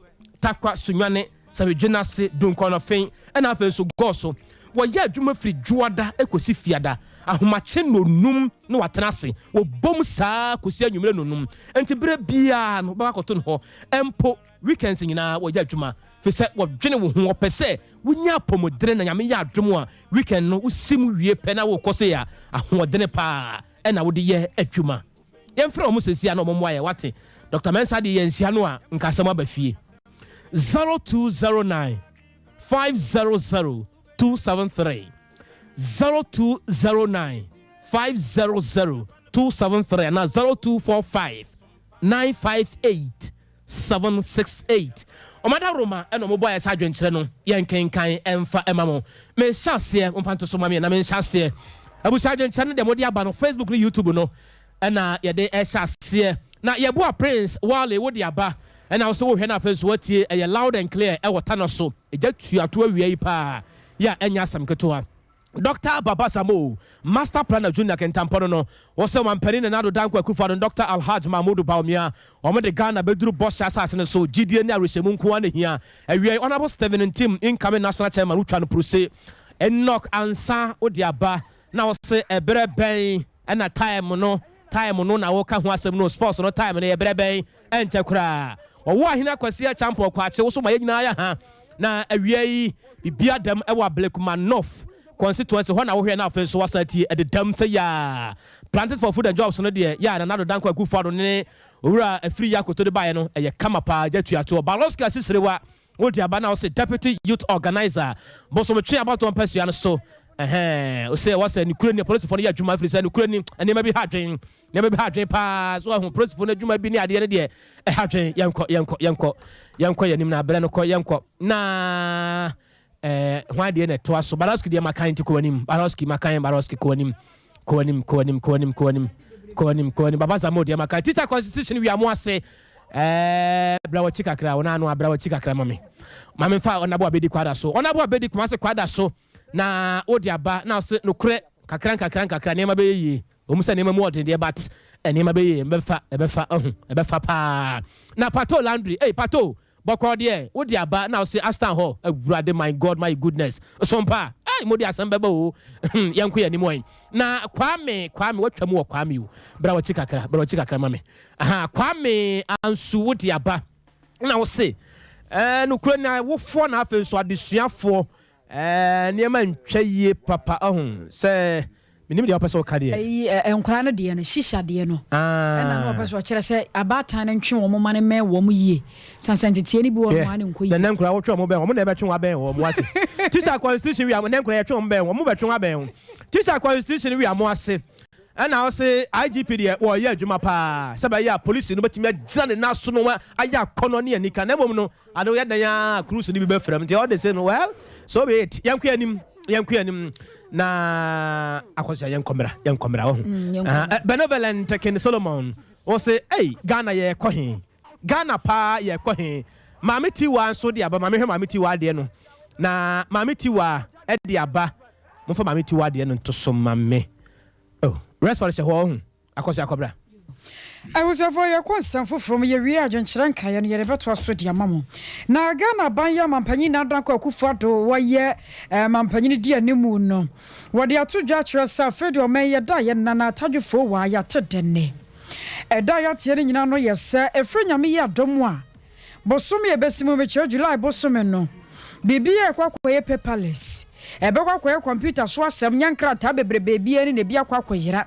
B: Tarkwa, Sunyani, Sahwedwenase, Dunkɔnɔfen ɛna afei nso Gɔɔso. Wɔyɛ adwuma firi Dwoada kɔsi Fiada. Ahomakye nnɔnnum na wɔatena ase. Wɔbom saa ara kɔsi anwummerɛ nnɔnnum. Enti berɛ biara no wobɛkɔ akɔto no hɔ. Mpo weekends nyinaa wɔyɛ adwuma firi sɛ wɔdwene wo ho. Wɔpɛ sɛ wonya apɔmudene na Nyame yɛ adom a weekend no wosi mu wie pɛ na wokɔ sei a ahoɔdene paa na wode yɛ adwuma. Yɛmfrɛ wɔn seesei a na wɔn mmoa yɛn, wate? Dɔkta Mensah deɛ yɛnhyia no a nka asɛm aba fie. 0209 500 273 0209 500 273 anaa 0245 958 768. Wɔn adaworoma na wɔbɔ ayɛ sɛ adwenkyerɛ no, yɛnkenkan mfa mma mo. Mehyɛ aseɛ, momfa nto so mma me na menhyɛ aseɛ. Abusua adwenkyerɛ no deɛ mode aba no, Facebook ne YouTube no na yɛde rehyɛ aseɛ. Na yɛboa Prince Wale wode aba ɛna wo sɛ wohwɛ na afei nso woatie, ɛyɛ loud and clear ɛwɔ Tanɔ so. Egya tua to awia yi paa yɛ a ɛnyɛ asɛm ketewa. Dɔkta Baba Samow, Master Planner Junior Kentampɔ no no, wɔ sɛ Ɔmanpanin Nana Addo Dankwa Akufo-Addo ne Dɔkta Alhaj Mahmudu Bawumia, wɔn de Ghana bɛduru bɔhyɛ asase no so, gyidie ne awerɛhyɛmu nko ara na ɛhia. Awiei, Honourable Stephen Ntim, incoming National Chairman, wotwa no pruse. Enoch Ansah, wode aba na wose ɛberɛ bɛn na time no, time no na woka ho asɛm no, sports no time no yɛ berɛ bɛn? Ɛnkyɛ koraa, wɔwoo Ahene Akwasi Acheampong Kwakye, wo so ma yɛn nyinaa yɛ ha. Na awia yi, biribi adam wɔ Ablekuma North constituency hɔ na wohwɛ na afei nso wasan atie ɛdedam sɛ yaa. Planted for Food and Jobs no deɛ, yɛ a Nana Addo Dankwa Akufo-Addo ne Owura Afriyie Akoto de baeɛ no, ɛyɛ kama paa, gya tuatoɔ. Baloski Asisirewa, wode aba na wose Deputy Youth Organizer, Bosomtwe abatoɔ mpasua no so, ɛhɛn, wose ɛwɔ sɛ nokorɛ ni apolisifoɔ no yɛ adwuma ɛfiri sɛ nokorɛ ni nneɛma bi ha adwen. Nneɛma bi ha adwene paa. So ahu polisifo no adwuma bi ne adeɛ no deɛ ɛha adwene. Yɛnkɔ, yɛnkɔ, yɛnkɔ, yɛnkɔ yɛn anim na abrɛ no kɔ, yɛnkɔ. Na ɛɛ hwan deɛ na ɛtoa so? Barowski deɛ makan nti kɔ anim. Barowski makan, Barowski kɔ anim, kɔ anim, kɔ anim, kɔ anim, kɔ anim, kɔ anim, kɔ anim. Baba Zamo deɛ makan. Teacher constitution wia mo ase. Ɛɛ bra wakyi kakra, wɔn ano abra wakyi kakra ma me. Ma me nfa ɔnabo abedi kwada so. Ɔnabo abedi kumase kwada so. Na wode aba na ɔse nokorɛ kakra nkakra nkakra nneɛma bɛyɛ yie. Ɛwom sɛ nneɛma mu wɔ den deɛ but nneɛma bɛyɛ yie, ɛbɛfa, ɛbɛfa, ahu, ɛbɛfa paa. Na Pato Landry, ei Pato, bɔkɔɔ deɛ, wode aba na wose Ashtown hɔ, Awurade my God, my goodness, Sompa, ei mode asɛm bɛba oo, yɛnko yɛn anim ɔn. Na Kwame, Kwame, watwa mu wɔ Kwame o, bra wakyi kakra, bra wakyi kakra ma me. Aha, Kwame Ansu wode aba na wose, ɛɛ nokorɛ ni awofoɔ na afei nso adesuafoɔ Ɛɛ nneɛma ntwa yie papa ɔho sɛ menim deɛ wopɛ sɛ woka deɛ.
A: Ayi ɛ nkwadaa no deɛ no shisha deɛ no ɛna na ɔpɛ sɛ ɔkyerɛ sɛ abaatan no ntwe wɔn mma no mmɛn wɔn yie sane sɛ nteteɛ no bi wɔ hɔ nom a na ɛnkɔ yie.
B: Hwɛ nɛ nkwadaa wotwe wɔn bɛn wɔn na ɛbɛtwe wɔn abɛn wɔn wate teacher constitution wia nɛ nkwadaa yɛtwe wɔn bɛn wɔn bɛtwe wɔn abɛn wɔn teacher constitution wia mo ase ɛna ɔse IGP deɛ wɔyɛ adwuma paa sɛ bɛyɛ a polisi no bɛtumi agyina ne nan so no ayɛ akɔnɔ ne anika na mmom no Ade woyɛ dɛn ara a cruise no bi bɛfra mu nti all the same no well so be it. Yɛnkɔ yɛn anim yɛnkɔ yɛn anim na akɔsua yɛnkɔ mmra yɛnkɔ mmra wahu. Mm, Benevolent King Solomon wo se ei Ghana yɛkɔ he Ghana paa yɛkɔ he Maame Tiwa nso de aba maame hwɛ Maame Tiwa adeɛ no na Maame Tiwa de aba momfa Maame Tiwa adeɛ no nto so ma me oh rest for hyɛ hɔ ɔho. Akɔ so akɔ bra.
A: Abusuafoɔ yɛkɔ nsɛm foforɔ mu, yɛwie adwenkyerɛ nkaeɛ no yɛde bɛtoa so de ama mo. Na Ghana aban yɛ ɔmanpanyin Nana Dankwa Akufo Addo wɔyɛ manpanyin di animu no, wɔde ato dwa akyerɛ sɛ afei deɛ ɔman yi ɛda a yɛnna no atadwefoɔ wɔ a yɛate dɛ nnɛ. Ɛda a yɛateɛ no nyinaa no yɛ sɛ ɛfiri Nyame yi adom a Bosome a ɛbɛsi mu, mekyerɛ July bosome no, biribiara rekɔ akɔyɛ paperless. Ɛbɛkɔ akɔyɛ kɔmputa so asɛm, nyɛ nkrataa bebrebe biara ni na ebi akɔ akɔyera.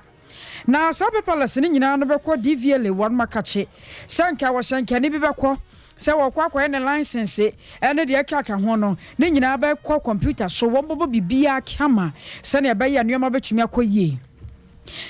A: Na saa paperless no nyinaa no bɛkɔ DVLA wɔn makakye sɛ nka wɔhyɛnkani bi bɛkɔ sɛ wɔkɔ akɔyɛ ne license ne deɛ ɛkeka ho no, ne nyinaa bɛkɔ kɔmputa so, wɔbɛbɔ biribiara kama sɛnea ɛbɛyɛ a nneɛma bɛtumi akɔ yie.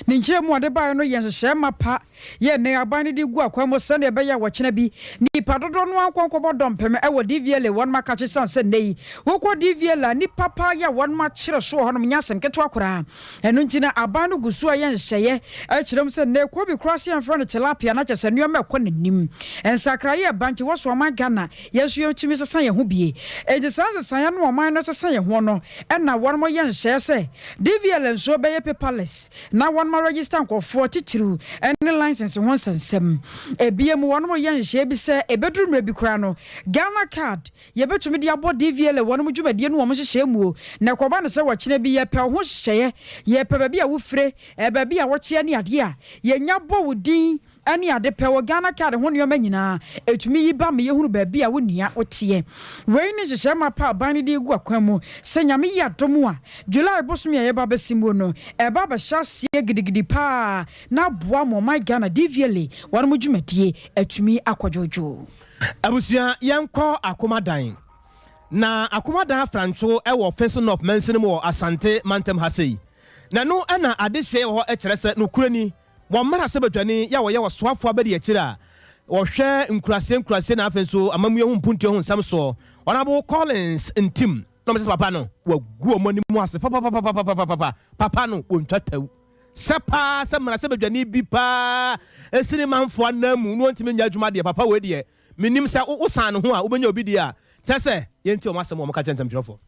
A: Ne nkyerɛmu a ɔde baeɛ no yɛ nhyehyɛe mapa yɛ nnɛ aban no de gu akwan mu sɛnea ɛbɛyɛ a wɔkyena bi nnipa dodoɔ no ara nkɔ nkɔbɔ dɔmpem wɔ DVLA wɔnom akakye sane sɛ nnɛ yi wokɔ DVLA a nnipa paa yɛ a wɔnom akyere so wɔ hɔnom nyɛ asɛm ketewa koraa. Ɛno nti na aban no gu so reyɛ nhyehyɛeɛ kyerɛ mu sɛ nnɛ kuro bi koraa sɛ yɛmfrɛ no tilapia na kyerɛ sɛ nneɛma ɛkɔ n'anim. Nsakraeɛ reba nti wɔso ɔman Ghana yɛn nso yɛtumi sesa yɛn ho bie. Enti saa nsesaeɛ no a ɔman no sesa yɛn ho no na wɔnom yɛ nhyehyɛeɛ sɛ DVLA nso bɛyɛ paperless na. na wɔnom aregister nkorɔfoɔ titiriw ne license ho nsɛnsɛm. Ebiem wɔnom reyɛ nhyehyɛeɛ bi sɛ ɛbɛduru mmerɛ bi koraa no Ghana card yɛbɛtumi de abɔ DVLA wɔnom dwumadie no wɔn nhyehyɛeɛ muo na ɛkɔba no sɛ ɔkyena bi yɛpɛ wo ho nhyehyɛeɛ, yɛpɛ baabi a wofire, baabi a woteɛ ne adeɛ a yɛnya bɔ wo din ne ade pɛ wɔ Ghana card ho nnoɔma nyinaa ɛtumi yi ba ma yɛhunu baabi a wo nua woteɛ. Wei ne nhyehyɛɛ mapa a aban no de regu akwan mu sɛ Nyame yɛ adom a July bosome a yɛreba abɛsi muo no ɛreba abɛhyɛ aseɛ gidigidi paa na aboa ma ɔman Ghana DVLA wɔnom dwumadie atumi akɔ dwoodwoo.
B: Abusua yɛnkɔ Akomadan. Na Akomadan Afrantwo wɔ Feso North mansini mu wɔ Asante mantam ha sei. Na ɛno na adehyeɛ wɔ hɔ kyerɛ sɛ nokorɛ ni, Wɔn mmarahyɛbadwani yi a ɔyɛ ɔsoafoɔ abadiakyire a ɔhwɛ nkuraseɛ nkuraseɛ na afei nso amammuo ho mpuntuo ho nsɛm soɔ, Honourable Collins Ntim, na wɔkyerɛ sɛ papa no wagu wɔn anim ase papapapapapapa, papa no wɔntwa tau sɛ paa sɛ mmarahyɛbadwani bi paa si ne manfoɔ ananmu na ɔntumi nyɛ adwuma deɛ, papa wei deɛ mennim sɛ wosan ne ho a wobɛnya obi deɛ a, kyerɛ sɛ yɛntie wɔn asɛm a wɔka kyerɛ nsɛmtwerɛfoɔ.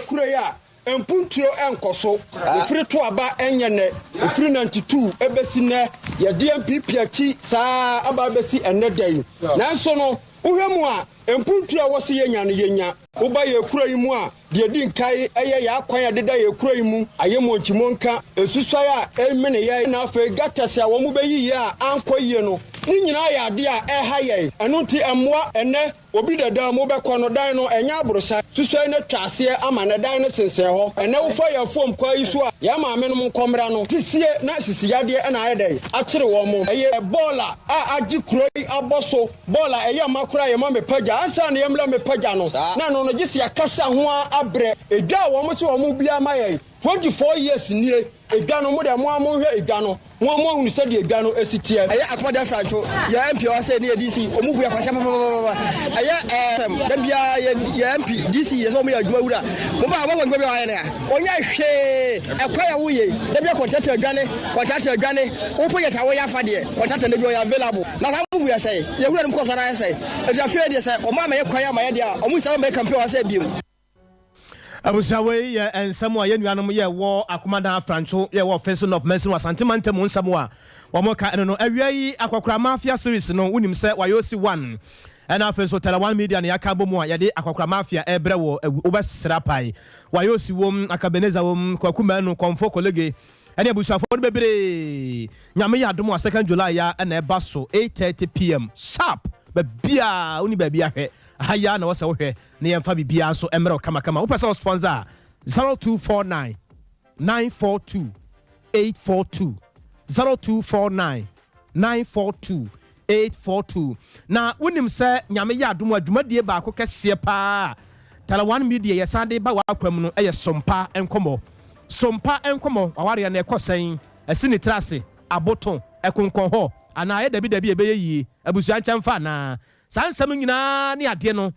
M: Kuro yi a mpuntuo nkɔ so, ɛfiri to aba nyɛ nnɛ, ɛfiri 92 bɛsi nnɛ, yɛde NPP akyi saa ara aba abɛsi ɛnnɛ da yi. Nanso no, wohwɛ mu a, mpuntuo a ɛwɔ sɛ yɛnya no, yɛnya. Woba yɛn kuro yi mu a, deɛ ɛdi nkan yɛ yɛn akwan a ɛdeda yɛn kuro yi mu, ayɛ mmonkyimmɔnka, nsusuae a ɛremene yɛn, na afei gutters a wɔbɛyiyi a ankɔ yie no, ne nyinaa yɛ adeɛ a ɛreha yɛn. Ɛno nti ɛmmoa. Ɛnnɛ, Obi dada mu bɛkɔ no, dan no, ɛnyɛ aborosan. Susuɛe no atwa aseɛ ama nnɛ dan no sensɛn hɔ. Ɛnnɛ wofa yɛn afuom kwan yi so a, yɛn maamenom nkɔmmra no, sisie na sisiyadeɛ na ayɛ dɛn? Akyere wɔn. Ɛyɛ bɔɔla a agye kuro yi abɔ so. Bɔɔla a ɛyɛ mma koraa yɛma mepagya. Ansa na yɛmmra mmɛpagya no, na ɛno no, gye sɛ yɛakasa ho ara abrɛ. Edwa a wɔn se wɔn bue ama yɛn, 24 years nie, Edwa no, mo deɛ mo ara monhwɛ edwa no, mo ara moahunu sɛdeɛ edwa no si teɛ.
N: Ɛyɛ akoma dɛ franco yɛ MP ɔwɔ sɛ ne yɛ DC ɔmu bu yɛ kwasia papapapa ɛyɛ ɛɛ da biara yɛ yɛ MP DC yɛ sɛ ɔmo yɛ adwuma wura mo ba ɔmo wɔ adwuma bi a ɔayɛ ne a ɔnyɛ hwee ɛkwa yɛ woyɛ da biara kɔntrata adwane kɔntrata adwane wo project a woyɛ afa deɛ kɔntrata da bi ɔyɛ available na saa mo bu yɛ sɛ yɛ wura no mu kɔ so anaa yɛ sɛ ɛdi afei deɛ sɛ ɔmo ama yɛ kwan ama yɛ deɛ a ɔmo nsa ɔmo yɛ campaign wɔ sɛ biem.
B: Abusua wei yɛ nsɛm a yɛn nuanom yɛ wɔ Akomadan Afrantwo yɛ wɔ Offinso North Mansin wɔ Asante mantam mu nsɛm a wɔn ka ɛno no. Awia yi Akwakoraa Mafia series no wonim sɛ Wayosi One ɛna afei nso Tele One Media na yɛaka abɔ mu a yɛde Akwakoraa Mafia ɛrebrɛ wɔ awu wobɛsra pae. Wayosi wom, Akabenezer wom, Kwaku Manu, Kɔmfo Kolege ɛne abusuafoɔ no bebree. Nyame yɛ adom a second July ya ɛna ɛba so 8:30 pm sharp. Baabiara wonni baabi ahwɛ aha yi ara na ɛwɔ sɛ wohwɛ. Na yɛmfa biribiara nso mmrɛ wo kamakama. Wopɛ sɛ wo sponsor a, 0249 942 842, 0249 942 842. Na wonim sɛ Nyame yɛ adom a dwumadie baako kɛseɛ paa a Tele One Media yɛsan de ba w'akwa mu no yɛ Sompa Nkɔmmɔ. Sompa Nkɔmmɔ, w'awareɛ no ɛkɔ sɛn? Asi ne tiri ase? Aboto? Ɛkonkɔn hɔ? Anaa ayɛ dabi dabi ɛbɛyɛ yie? Abusua nkyɛmfa anaa? Saa nsɛm no nyinaa ne adeɛ no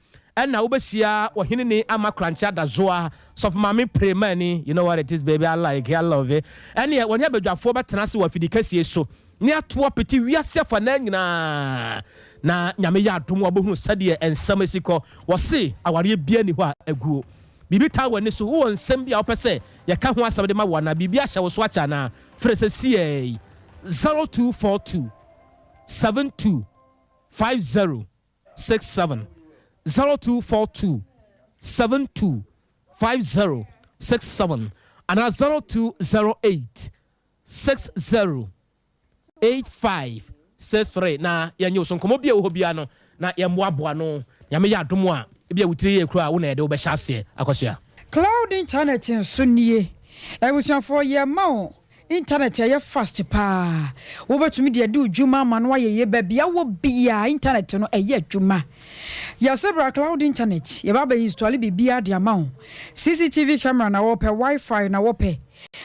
B: na wobɛhyia Ɔhene ni ama Korankye Adazoa, Sɔfo Maame Premani, you know what it is baby, I like it, I love it, ɛneɛ wɔne abadwafoɔ bɛtena ase wɔ afidikɛseɛ so ne ato apete wiase afanaa nyinaa na Nyame yɛ adom a wobɛhunu sɛdeɛ nsɛm asi kɔ. Wɔse awareɛ biara nni hɔ a aguo. Biribi taa w'ani so, wowɔ nsɛm bi a wopɛ sɛ yɛka ho asɛm de ma wo anaa biribi ahyɛ wo so akyɛ anaa? Frɛ sɛsiaa yi, 0242 72 5067 0242 72 5067 anaa 0208 60 8563 na yɛnyɛ wo so nkɔmmɔ bi a ɛwɔ hɔ biara no na yɛmmoaboa ano. Nyame yɛ adom a, ebia wo tiri yɛ kura a, wo na yɛde wo bɛhyɛ aseɛ. Akɔsoa.
A: Cloud internet nso nie. Abusuafoɔ yɛma wo Internet a ɛyɛ fast paa. Wobɛtumi de adi wo dwuma ama no ayɛ yie baabi a wowɔ biara internet no ɛyɛ adwuma. Yɛse bra cloud internet yɛba abɛ install biribiara de ama wo. CCTV camera na wopɛ, wifi na wopɛ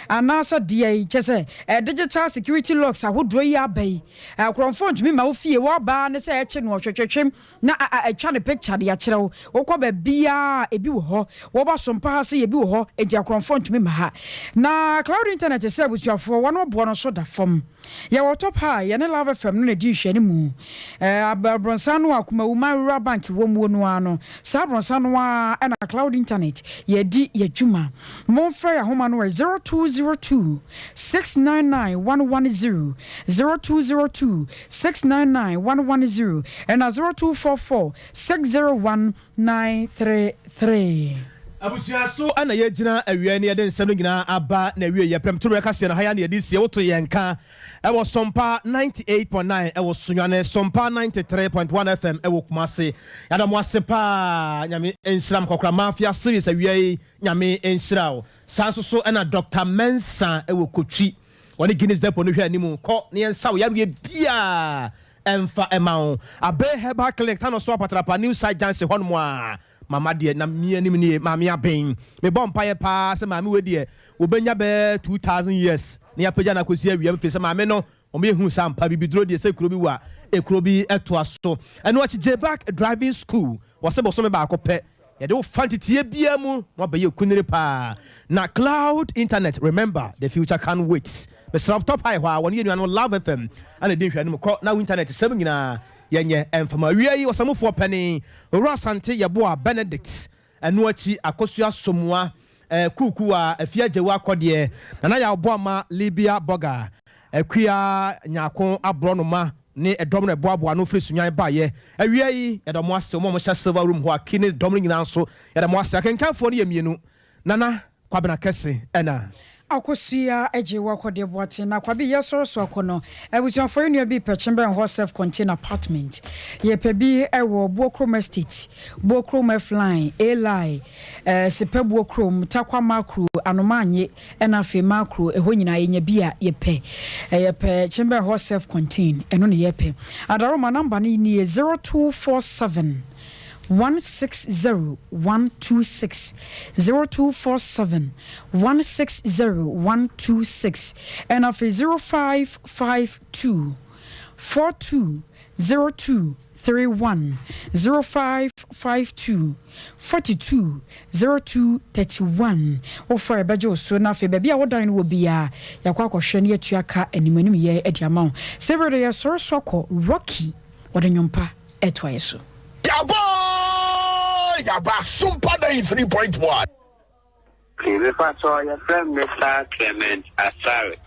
A: anaasɛ deɛn kyɛ sɛ eh, digital security locks ahodoɔ yi aba yi. Akorɔmfoɔ ntumi mma wo fie wɔ aba ne sɛ ɛkye no ɔtwetwetwem na atwa ne picture de akyerɛ wo. Wokɔ baabiara a, ebi wɔ hɔ. Wɔba Sompa ha sei, ebi wɔ hɔ. Enti akorɔmfoɔ ntumi mma ha. Na cloud internet sɛ abusuafoɔ, wɔn boɔ no nso da fam. Yɛwɔ Top High, yɛne Love FM no na ɛdi nhwɛanimu. Abrɔnsan no a Kumawuma Rural Bank wɔ muo no ara no, saa abrɔnsan no ara na Cloud Internet yɛdi yɛn dwuma. Momfrɛ yɛn ahoma no ɛ, 0202 699 110, 0202 699 110, ɛna 0244 601 933.
B: Abusua so na yɛgyina awia yi na yɛde nsɛm no nyinaa aba n'awieɛ. Prɛmtoberɛ kaseɛ no ha yi ara na yɛde sie. Woto yɛn nka wɔ Sompa 98.9 wɔ Sunyani, Sompa 93.1 FM wɔ Kumasi. Yɛada mo ase paa. Nyame nhyira mo. Kɔkora Mafia series awia yi, Nyame nhyira wo. Saa nso so na Doctor Mensah wɔ Kotwi. Wɔne Guinness Depot no hwɛ anim. Kɔ na yɛnsa wo yareɛ biara ɛmfa mma wo. Abe Herbal Clinic, Tanoso Apatrapa, New Site Junction hɔnom a. Mama deɛ na me anim nie, Maame Aben. Mebɔ mpaeɛ paa sɛ maame wei deɛ wɔbɛnya bɛyɛ 2000 years na yɛapagya no akɔsi awia mu firi sɛ maame no wɔn yɛ hu sɛ ampa bibiduro deɛ sɛ kuro bi wɔ a ekuro bi toa so. Ɛno akyi Jback Driving School wɔse bosome baako pɛ yɛde wo fa nteteɛ biara mu na wabɛyɛ okunini paa. Na Cloud Internet remember the future can't wait. Mesrɛ wo top high hɔ a wɔne yɛn nuanom Love FM na ɛdi nhwɛanim kɔ na wo internet sɛm nyinaa Yɛnyɛ mfama. Awia yi ɔsamufoɔ panin, Owura Asante Yeboah Benedict, ɛno akyi Akosua Somoa, Kuukuwa, Afia Gyewu Akɔdeɛ, Nana Yaw Boama, Libya Bɔga, Akua Nyarko Aborɔnoma ne ɛdɔm no ɛboaboa ano firi Sunyani baeɛ. Awia yi yɛda mo ase, wɔn a wɔhyɛ Silver Room hɔ, Aki ne dɔm no nyinaa nso yɛda mo ase. Akenkanfoɔ no yɛ mmienu, Nana Kwabena Kɛse ɛna.
A: Akosua gye wo akɔdeɛ boaten na kwabi yɛ sɔre so akɔ no abusuafoɔ yɛ nua bi pɛ kyembɛn hɔ self contain apartment yɛ pɛ bi wɔ buokrom estate buokrom F line A line sepɛ buokrom takwa makro anoma anye ɛna afei makro ɛhɔ nyinaa yɛ nya bi a yɛ pɛ yɛ pɛ kyembɛn hɔ self contain ɛno ne yɛ pɛ adaroma number no nie 0247 160 126 0247 160 126 ɛna afei 0552 42 02 31 0552 42 02 31 Wofrɛ a yɛbɛgye wo so na afei baabi a wo dan no wɔ biara yɛakɔ akɔhwɛ na yɛatua ka animanim yɛ de ama wo. Sɛ bere de yɛsɔre so akɔ Rocky wɔde nnwom pa ɛtoa yɛ so.
F: Yaba oo yaba Sumpa 93.1.
O: Okay, mepakyɛw yɛfrɛ me Mister Clement Asare.